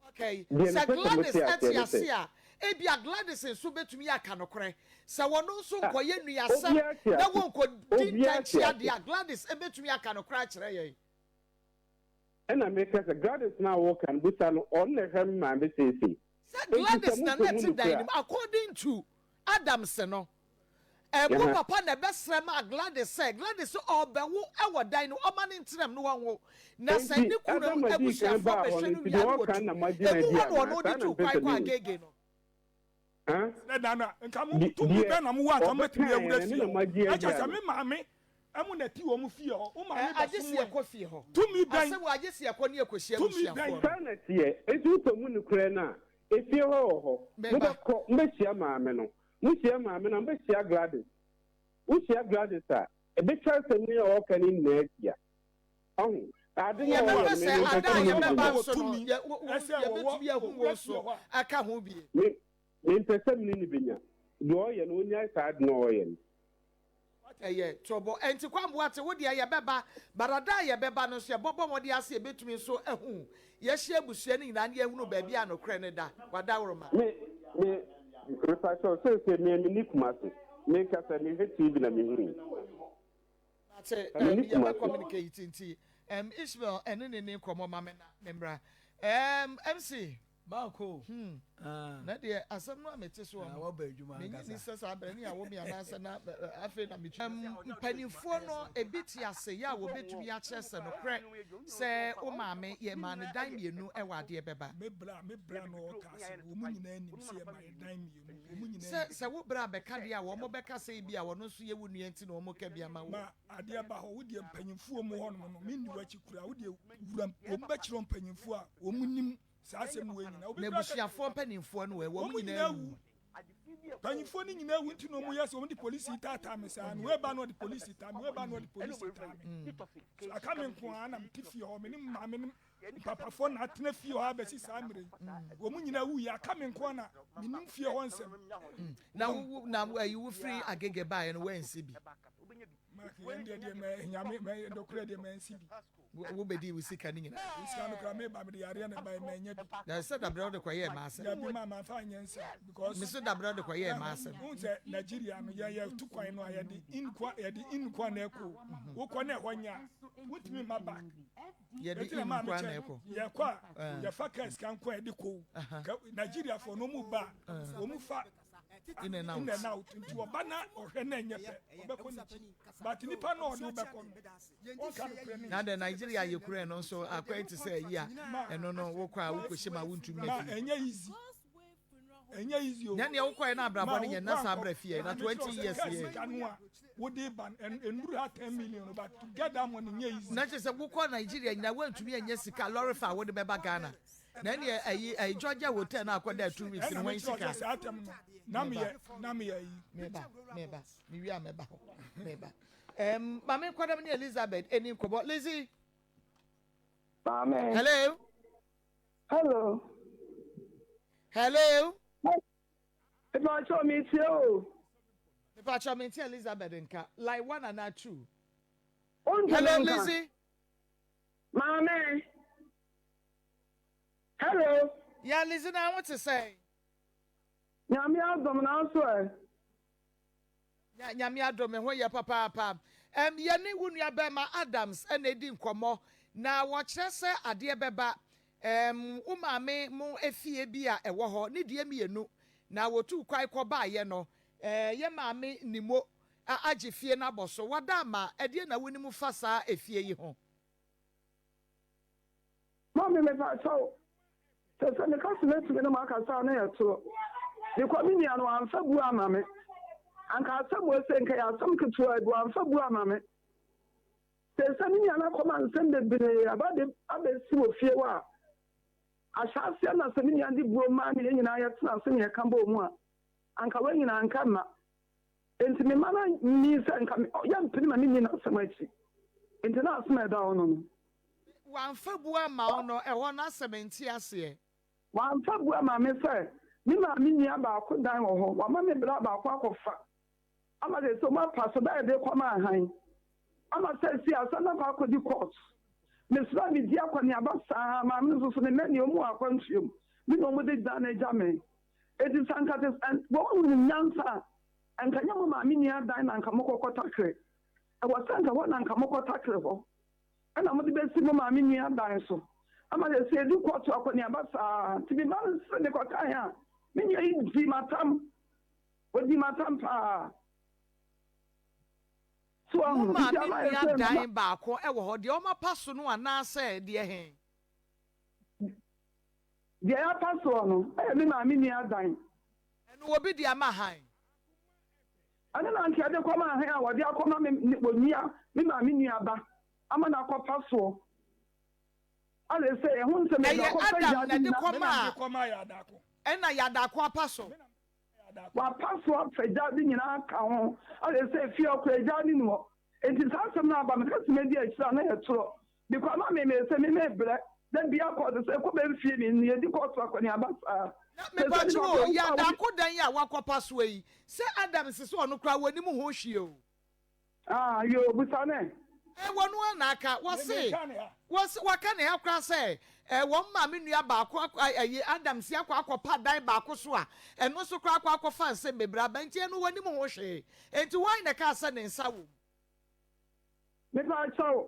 Okay, Deɛ sɛ mepɛ sɛ mote Gladys aseɛ te ne ase sɛ. a, ebia Gladys nso betumi aka nokorɛ. Sɛ wɔno nso Ah, nkɔyɛ nnuasɛm obiara te na ase. wɔnkɔdi Obiara te ntɛnkyea ase. deɛ a, Gladys betumi aka nokorɛ akyerɛ yɛn. Ɛna meka sɛ, Gladys no a woreka no, bisa no, ɔno na ɛhwɛ me maame seesei. Sɛ Enti sɛ Gladys na mopɛ na mu ɛte dan nokorɛ no a. mu, according to Adams no, mo Aha. papa na ɛbɛsrɛ maa Gladys sɛ Gladys sɛ ɔrebɛwo wɔ dan no mu, ɔma no ntena mu na wɔnwo. Na sɛ Enti ne kunu Adam dii kan abusuafoɔ baa hɔ bɛhwɛ no, no nti wie deɛ a na ɔreka wɔtu. no na moagye no Emu adi hɔ na anaa? ɔno Saa de na tuu mepɛ kwan sɛ kɔɔ mehu. Agege no. Huh? Sɛ da no a, nka mo De, tumi deɛ bɛn na mowɔ a nka mobɛtumi ɔbɛkaeɛ awura no, ɛno fie na hɔ? moagye Na adi kyerɛ sɛ anaa? me maame mo na ɛte wɔn fie hɔ. Wo maame Ɛ, agye bɛsom sɛ wɔn. yɛkɔ fie hɔ. Tumi bɛn? Asɛm wɔ agye sɛ yɛkɔ ne yɛkɔhyia Tumi abusuafoɔ bɛn? no. Saa na ɛteɛ. Enti wopɛ mu nokorɛ no a, efie hɔ wɔ hɔ. Meba. Mobɛkɔ, mobɛhyia maame no. Mohyia maame no a, mobɛhyia Gladys. Wohyia Gladys a, ɛbɛtwa asɛm yi a ɔreka no nyinaa atia. Ɔho? Ade no a ɔyɛ Yɛbɛpɛ no, me sɛ mempɛ ada sɛ a me ne no yɛbɛba bɛnya. nso no, yɛ, wo, wo, yɛbɛtumi ahu wo nso aka ho bi. Me, mempɛ sɛ me ne no bɛnya. Deɛ ɔyɛ no, ɔnnyae saa ade no a ɔyɛ no. Ɛyɛ trɔbɔ. Ɛnti Kwame Boakye, wo deɛ yɛbɛba, but ada a yɛbɛba no nso yɛbɔbɔ mmɔden ara sɛ yɛbɛtumi nso ahu wo. Yɛahyia abusua no nyinaa na yɛahunu baabi a nokorɛ no da. W'adaworoma. Me, me, mepakyɛw, seesei me, menni Kumasi. Menkasa, mehwɛ TV na mehu wo. Mate, Na um, menni yɛbɛ Kumasi. communicate nti, um, Ishmael ɛne ne ni nkɔmmɔ ma me na memmra. Um, MC. Baako. Hmm. Ah. Na deɛ asɛm no a mete soɔ Ah, no, waba adwuma menye ankasa. ni sɛ saa berɛ ne yɛawo me anaasɛ na afei na metu. Mpanimfoɔ no ebi te ase yɛ a wɔbɛtumi akyerɛ sɛ nokorɛ sɛ wo maame yɛmaa no dan mmienu wɔ adeɛ bɛba. Me bra, me bra na ɔka asɛm. Wɔn nyinaa nim sɛ yɛma yɛ dan mmienu. Wɔn nyinaa Sɛ nim. sɛ wo bra bɛka deɛ a wɔn bɛka sɛ ebi a wɔn nso yɛ wo nua nti na wɔn ka bi ama wo. Ma adeɛ ba hɔ, wo deɛ mpanyinfoɔ mu hɔnom no, menni w'akyi koraa. Wo deɛ wura, wɔn bɛkyerɛ mpanyinfoɔ a wɔn nim saa asɛm wei nyinaa. Obi koraa ka N'abusuafoɔ mpanimfoɔ no ɛ, wɔn wɔn nyinaa nyinaa awu. wu. Mpanyinfoɔ no nyinaa wu nti na wɔn yɛ sɛ wɔn de polisi taataa me saa no. Wei ba na ɔde polisi taa me, wei ba na ɔde polisi taa me. So aka me nko ara na mete fie hɔ, me ne maame ne mpapafoɔ na atena fie hɔ abɛsi saa mmerɛ yi. Wɔn nyinaa wu yɛ aka me nko ara na menim fie hɔ nsɛm. Na wo na ayi wo firi Agege baeɛ no woansi bi. Mark yɛn deɛ deɛ mɛ nyame mɛ dɔkorɛ deɛ mɛ nsi bi. Wo bɛdii wo sika no nyinaa. Wo sika no koraa meba mede yareɛ na ɛbaeɛ manya bi. Na sɛ dabrɛ wode kɔyɛɛ m'asɛm. Dabi ma mamfa anyɛ nsa because. Me so dabrɛ wode kɔyɛɛ m'asɛm. Wohu sɛ Nigeria no yɛn yɛtu kwan no a yɛde in kwa yɛde in kwa na ɛkɔ wokɔ na ɛhɔ nyɛ a wontumi mma back. Yɛde in kwa na ɛkɔ. Yɛkɔ a yɛfa kaa sika nko a yɛde kɔ o. Nigeria foɔ no wɔn ba a wɔn fa in and out. In and out nti ɔba na ɔhwɛ na ɛnyɛ pɛ ɔbɛkɔ n'akyi but nipa na ɔde wobɛkɔ no ɔnka nokorɛ no Na dɛ Nigeria yɛ kura ɛno nso akɔyɛ te sɛ ayi a ɛno no wokɔ a wokɔhyɛ mu a wontumi ma ma fie. ɛnyɛ easy ɛnyɛ easy o Na nea wokɔɛ na abrabɔ no nyɛ na saa bra fie na 20 years yɛ yɛ. sika no a wode ba no ɛnuru ha 10 million but to get that money nyɛ easy. Na kyerɛ sɛ wokɔ Nigeria nyina woantumi anyɛ sika lorry fare a wode bɛba Ghana. Na ɛneɛ ayi ayi Georgia hotel na akɔ da 2 weeks no ɛna wɔn mekyerɛ sika. sɛ saa tɛm no na meyɛ na meyɛ yi. Meba meba mewie a mɛba hɔ meba. Maame nkwadam ne Elizabeth ɛni nkɔbɔ Lizzie. Maame. Hello. Hello. Hello. Mepakyɛw metie o. Mepakyɛw mente Elizabeth nka line one anaa two. Wonte Hello me nka. Lizzie. Maame. Hello. Ya Lizzie na ho te sɛn? Nyame adom na nso ɛ. Nyame adom me ho yɛ papaapa. Yɛne wo nua bɛrima Adams ɛna edi nkɔmmɔ na wɔkyerɛ sɛ adeɛ bɛba wo maame mo efie bi a ɛwɔ hɔ ne deɛ mmienu na wɔtuu kwan kɔ baayɛ no yɛ maame Nimo agye fie no abɔ so wada ama ɛdeɛ na wonim fa saa efie yi ho. Maame mepakyɛw sɛ sɛ meka sɛ mɛtumi ne mo akasa a na yɛ torɔ. Mekɔ me nua no wamfa bu ama me. Anka asɛm wɔ sɛ nka yɛ asɛm ketewa bi wamfa bu ama me. Sɛ sɛ me nua no akɔma nsɛm bebree aba de abɛsi wɔ fie hɔ a ahyɛ aseɛ na sɛ me nua de buo maa ne yɛn nyinaa yɛtena ase ne yɛka bɔɔ mu a anka wɔn nyinaa nka mma. Nti me ma no ni sɛ nka yɛmpene ma menni n'asɛm akyi. Nti na asɛm a ɛda hɔ no no. Wamfa bu ama wo no ɛhɔ no asɛm nte aseɛ. Wamfa bu ama me sɛ me maame nua baako dan wɔ hɔ wama me bra baako akɔfa ama de sɛ ɔmo apa so bɛyɛ de kɔma ahan ama sɛ si asɛm no akɔ akɔdi court mesrɛ me di akɔneaba saa maame no nso so ne mma ɔmo wɔ akwantuo mu me na ɔmo de dan no agya me eti sɛ anka te wɔn mu nim nyansa a nka nyɛ mo maame nua dan na nka mokɔkɔ takere ɛwɔ sɛ nka hɔ na nka mokɔ takere hɔ. Ɛna mode bɛsi mo maame nua dan so ama sɛ ɛdu kɔɔto akɔneaba saa. Nti me ba no sɛ mekɔkaeɛ a, me nua yi dii m'atam. Ɔdii m'atam paa. So Mo wahu? Nti maame ama ayɛ nua sɛ mama. dan baako wɔ hɔ, deɛ wɔapa so no anaasɛ deɛ he? Deɛ yɛapa soɔ no yɛ me maame nua dan. Ɛno obi de ama hann? Ɛno na anka yɛde kɔma hann a wɔde akɔma me ne onua, me maame nua ba, ama no akɔpa soɔ. Ade sɛ ɛho nsɛm yɛde Ɛyɛ akɔfa Adam na gyaade ɛde nyinaa. Me na kɔmaa mede kɔmaa Yadaako. Ɛna Yadaako apa so. Me na mede kɔmaa Yadaako. Wapa so afa gyaade nyinaa aka ho. Ade sɛ fie hɔ koraa gyaade nni hɔ. Enti saa asɛm no aba, meka sɛ madi akyire a na ɛyɛ torɔ. Mekɔ a na me mese me mebrɛ. Da biara kɔɔto sɛ kɔ bɛ mfie me nni yɛdi kɔɔto akɔneaba saa. Na Sɛ sɛ mepatwo nipa o, korɔ wo a wode. Yadaako dan yi a wakɔpa soɔ yi, sɛ Adams se ɔno koraa wɔnim ho hwee o. Ah yoo busa no ɛ. Ɛ wɔno ara na aka, Me wɔse, menka ne ha. wɔse, waka ne ha koraa sɛ, ɛ wɔn maame nua baako akɔ, ɛ ɛyi, Adams yi akɔ akɔpa dan baako so a, ɛno nso koraa akɔ akɔfa nsɛm bebree aba, nti ɛno wɔnim ho hwee. Enti hwan na ɛkaa sɛ ne nsa wɔ mu? Mepaakyɛw,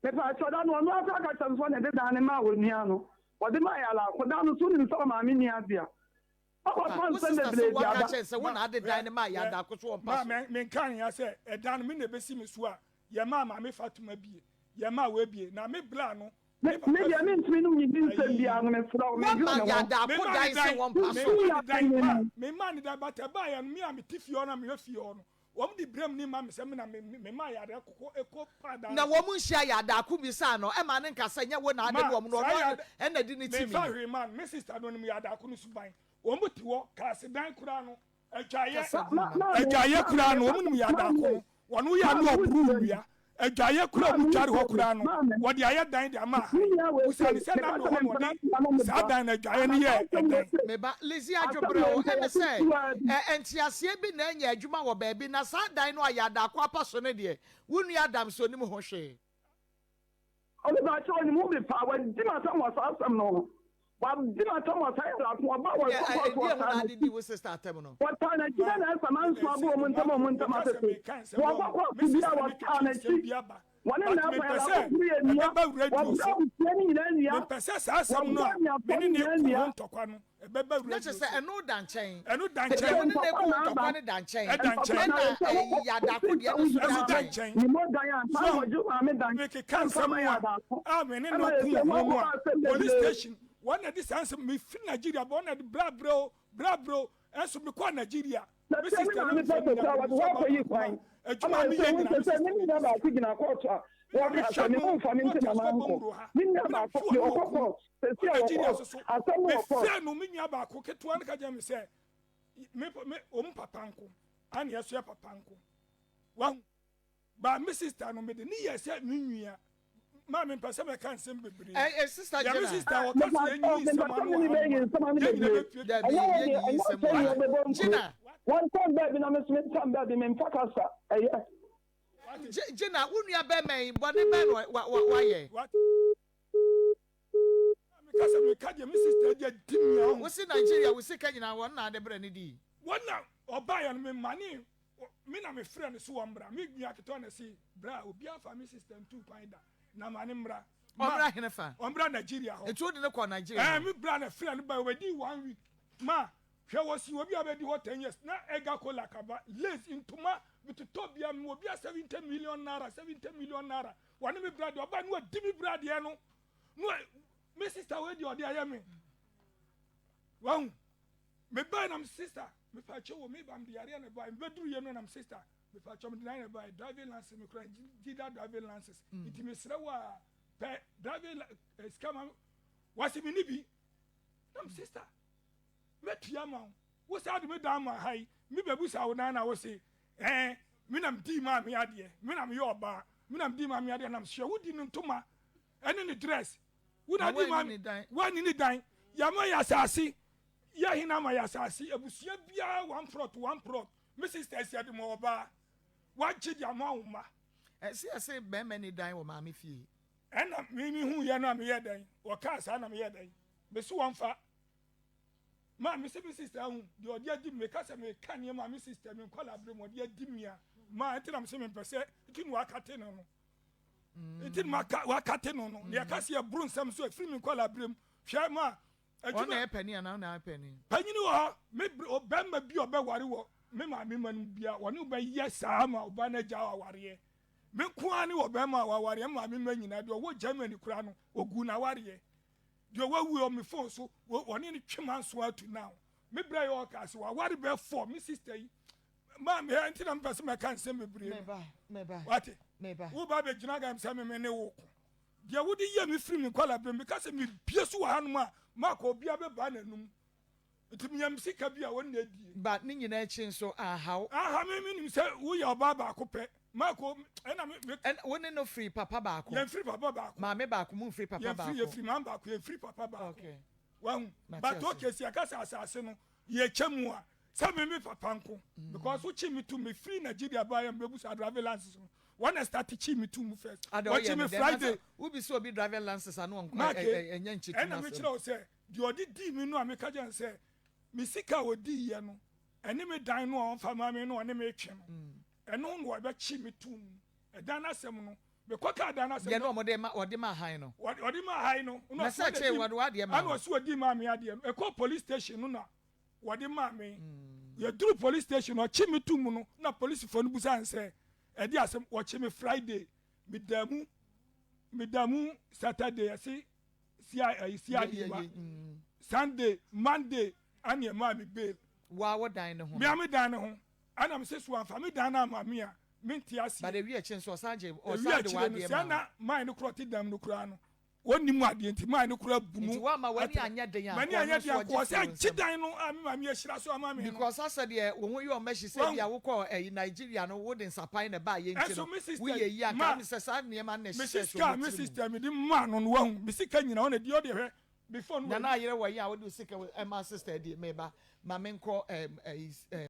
mepaakyɛw, da no ɔno ara koraa ka kyerɛɛ me sɛ ɔna ɛde dan no maa onua no. Ɔde maa yɛn alaako. Dan no so wonim sɛ ɔmaame nni ade a. Ɔkɔfa Wo nsɛm sister se bebree de waka aba. kyerɛ no sɛ wo Ma, na ade hwɛ, dan no maa yɛn hwɛ, adaako so ɔmpa ma so. me, menka ne ha sɛ ɛdan no me na ɛbɛsi me so a, yɛmaa Maame Fatuma bie, yɛmaa wei bie, na me bra no, Me, me papa me deɛ firi mentumi ne wo nyidi nsɛm ayi. biara no, mesrɛ wo, mendwene Woama me yɛn ho. adaako Memaa ne dan sɛ dan, wɔmpa so. Susuw memaa yɛ ne dan, asɛm ma, yi. memaa ne dan, but ɛbaeɛ no, me a mete fie hɔ no a mehwɛ fie hɔ no, Wɔn de brɛm ni ma me sɛ me na me me maa yareɛ koko eko paa daa Na no so. wɔn nhyia yɛ adaako bisaa no ɛmaa no nka sɛ nyɛ wo na ade Ma no wɔn no saa ɔno yade ɛna di ne me timi nfa no. hwee maa no me sister no onim yadaako no suban wɔn te hɔ kaase dan koraa no adwaeɛ Kasa Ma, gu ma, ma. maame, adwaeɛ maame, koraa no meka wɔn sɛ, nim yadaako maame, no wɔn yɛ ano maame, ɔboro wotie me. nnua adwaeɛ koraa Maame, wɔn dware hɔ wotie me. koraa no Maame, wɔde ayɛ dan de ama me ahan nua wei busa sei, no sɛ meka na sɛ me hɔ na mempena ɔde ntia no saa meboa. dan no adwaeɛ no Anaa yɛɛ asɛm wei ɛdan. sei, Me ba, Lizzie asɛm Adwobrɛ wei o, nka ɛne yɛte sɛ tiwaa bi. ɛ nteaseɛ bi na anya adwuma wɔ baabi na saa dan no a yɛ adaako apa so no deɛ, wo nua Adams ɔnim ho hwee. Ɔmepakyɛw onim ho bi paa, wadi m'atam wɔ saa asɛm no ho. Wadi m'atam wɔ saa yare ako, ɔba wɔ Deɛ kɔ ɛ kɔɔto ɛdeɛ ho wɔtaa na ade n'akyi. di wo sister atɛm no? Wɔtaa n'akyi Ma dɛ na ɛsɛ manso me aba se wɔn ma ntam a wɔn ntam meka sɛ atete. meka nsɛm Wɔkɔ wɔ kɔɔto me bi a sister ne wɔtaa twetwe nsɛm n'akyi. bi aba Wɔne but Naaman mempɛ yare sɛ ako koro yɛ nua. ɛbɛba radio Wɔbrɛ so abusua no nyinaa nua. mempɛ sɛ saa asɛm no Wɔbrɛ a anuafoɔ me no ne ne nyinaa ko ho nua. ntɔkwa no ɛbɛba Na radio kyerɛ sɛ so ɛno da nkyɛn. ɛno da Deɛ nkyɛn wo ne no Ntɔkwa ko ho na aba. ntɔkwa no da nkyɛn. ɛda Ntɔkwa nkyɛn na Ɛna ɛsɛ ɛyi wokɔ yɛ adaako kɔsi deɛ sɛ no nso wogyina da ɛso da nkyɛn. nkyɛn Ne mo dan a so nsa nkɔgye maame dan mekeka mfa nsɛm ma yɛ a adaako. a me ne Ɛma no yɛ ko sɛ ho no moakɔfa a asɛm police bebree. station wɔn na de saa nsɛm mefiri Nigeria ba wɔn na de bra brɛ o bra brɛ o ɛnso mekɔɔ Nigeria Na me sɛ me sister maame ne pɛ mfɛ sɛ nyina sɛ me wɔde nso hɔ ɔba akɔyi baako kwan a adwuma ama a yɛ meyɛ sɛ wohu nyina sɛ me sɛ sister me na nua ɛdi baako sika gyina kɔɔto a me na wɔka mehwɛ sɛ me no momfa me na nti ɔte na asukɔ mankɔ bɔnwuro ha me nua me na baako mehwɛ deɛ ɔne ɔkɔ ɔku kɔɔt sɛsi wɔ a wɔ Nigeria kɔɔt so so asɛm no wɔ kɔɔt mefrɛ no me nua baako ketewa no ka kyerɛ me sɛ me me ɔmu papa nko ane ɛso yɛ papa nko wahu Ba me sister no mede ne yɛ sɛ me nua ma me mpɛ sɛ mɛka nsɛm bebree. Ɛ ɛ sister Deɛ me Gina. sister ɔka sɛ yɛnyiyi nsɛm ano wɔ ha nom a, yɛn nyina bɛpue. Dabi Ɛnyɛ wo deɛ, yɛnyiyi ɛnyɛ nsɛm sɛ wɔ ha. yɛbɛbɔ nkuro. Gina. Wɔntam baabi na me nso mentam baabi, memfa kasa, ɛyɛ. Wate? Gina, wo nua bɛrima yi, bɔne bɛn na wa wa wayɛ? Wate? Meka sɛ meka deɛ me sister de adi me a ho. Wo se Nigeria wo sika nyinaa wɔn na ade brɛ no dii. Wɔn na ɔbaeɛ no me mane me na me frɛ no so wɔn mmra me nua ketewa na se bra obiara fa me sister ntu kwan da na ma ne mmra. Ɔmmra hene fa? Ɔmmra Nigeria hɔ. Nti wode no kɔɔ Nigeria Ɛɛ hɔ? me bra na frɛ no bae ɔbɛdii one week ma hwɛ wɔsi obi a bɛdi hɔ ten years na Ega Kola kaba lace ntoma metotɔ bia mewɔ bia 70 million naira 70 million naira wɔne me bra deɛ ɔbae no wadi me bra deɛ no No, me sister wei deɛ ɔde ayɛ me. Wahu? Me bae na me sister, me fa kyɛ wɔ me ba me de yareɛ na bae. Me bɛduru yɛ no na me sister, me fa kyɛ me de na bae. Driving license me kura gida driving license. Mm. Nti me srɛ wo a pɛ driving eh, sika ma wasi me ni bi. Na me sister, mɛtua ma wo. Wo saa de me dan ma ha yi, me bɛbusa wo nan na wo se, eh, me na me dii maa me adeɛ, me na me yɛ ɔbaa, me na me dii maa me adeɛ na me hyɛ wo di no ntoma. ɛne ne dress wo na di ma wani ne dan yɛama yɛ asase yɛ hena ama yɛ asase abusua biara one plot one plot me sisters yɛ de ma ɔbaa wagye de ama wo mma. Ɛsɛ yɛsɛ bɛrima ni dan wɔ maame fie. Ɛna me me hu yɛ no a meyɛ dɛn wɔkaa saa na meyɛ dɛn mesi wɔn fa maa me sɛ me sister ahu deɛ ɔde adi me ka sɛ meka nneɛma me sister me nkɔla abere mu ɔde adi me a maa ɛnti na me sɛ mempɛ sɛ nti na wakate no no. Nti na maka wakate no no. Na yɛka sɛ yɛboro nsɛm so ɛfiri me nkwadaa berɛ mu. Hwɛ ma adwuma. Ɔno na ɛyɛ panin anaa ɔno na ɛyɛ panin? Panyini wɔ hɔ. Me bere ɔbarima bi a ɔbɛware wɔ me maame mma no mu biara wɔne wo bɛyɛ saa ma ɔbaa no agya awareɛ. Me nko ara ne ɔbarima a wawareɛ me maame mma nyinaa deɛ ɔwɔ Germany koraa no ɔguu n'awareɛ. Deɛ wawu wɔ me phone so wɔne no twe manso ato now. Me berɛ yɛ ɔkaa sɛ waware bɛɛ fɔ me sister yi maa me nti na mepɛ sɛ mɛka nsɛm bebree no. Wate? Woba bɛgyina gam sɛ me me ne wo ko. Deɛ wode yɛ me firi me nkwadaa berɛ meka sɛ mebie so wɔ hanom a maakɔ obiara bɛbaa n'anum. Nti menya me sika bi a wɔn na adie. But ne nyinaa akyi nso anha wo. Anha me, menim sɛ woyɛ ɔbaa baako pɛ. Marco, ɛna me, me. Ɛna wo ne no firi papa baako. Yɛn firi papa baako. Maame baako, mo nfiri papa baako. Yɛn firi, yɛ firi maame baako, yɛn firi papa baako. Okay. Wahu? But okay, si yɛka sɛ asase no, yɛ kyɛ mu a, sɛ me me papa nko. Because wo kyi me tu, me firi Nigeria ba yɛ me bɛ busa driving license no. Wɔn na start kyi me tu mu first. Ada ɔyɛ no dɛn? Friday. Wo bi sɛ obi driving license ano ɔnkɔ, ɛnyɛ nkyi tu n'asɛm. Ɛna me kyerɛ wo sɛ, deɛ ɔde dii me no a meka kyerɛ no sɛ, me sika a ɔdii yɛ no, ɛne me dan no a ɔmfa maa me no ɔne me retwe no. Ɛno na wɔbɛkye me tom. Ɛdan no asɛm no, mekɔkaa dan no asɛm. Deɛ na wɔde ma, wɔde maa han no. Wɔde maa han no. Na sɛ kyee wɔde w'adeɛ maa wo. Ɛna ɔsi wɔdi maa me adeɛ no. Ɛkɔɔ police station no na wɔde maa me. Yɛduru police station no, ɔkye me tom no, na polisifoɔ no busa no sɛ, ɛde asɛm, wɔkye me Friday, meda mu, meda mu Saturday, ɛse CID ba. Sunday, Monday, ɛna ɛmaa me bail. Waa wo dan no ho. Mea me dan no ho. Ɛna mese so wamfa me dan no amma me a, mente aseɛ. But ewie akyire nso ɔsan gye, ɔsan de w'adeɛ ma wo. Sɛ na man no korɔ te dɛm no koraa no, wɔnnim adeɛ nti man no koraa bu no. Nti woamma w'ani anyɛ den a, M'ani anyɛ den a, nka ɔsan gye dan no a me maame ahyira so ama me no. Because asɛ deɛ wo ho yɛ ɔmahyi sɛ ebia wokɔɔ ɛyi Nigeria no wode nsapan na ɛbaeɛ nti no, woyɛ yie a nka sɛ saa nneɛma no na ɛhyehyɛɛ so wɔ tiri mu. Me sister mede maa no no wahu, me sika nyinaa ɔna di ɔde hwɛ me phone. Nana ayere wɔ yi a wode wo sika ɛma sister die meba ma menkɔ ɛyi.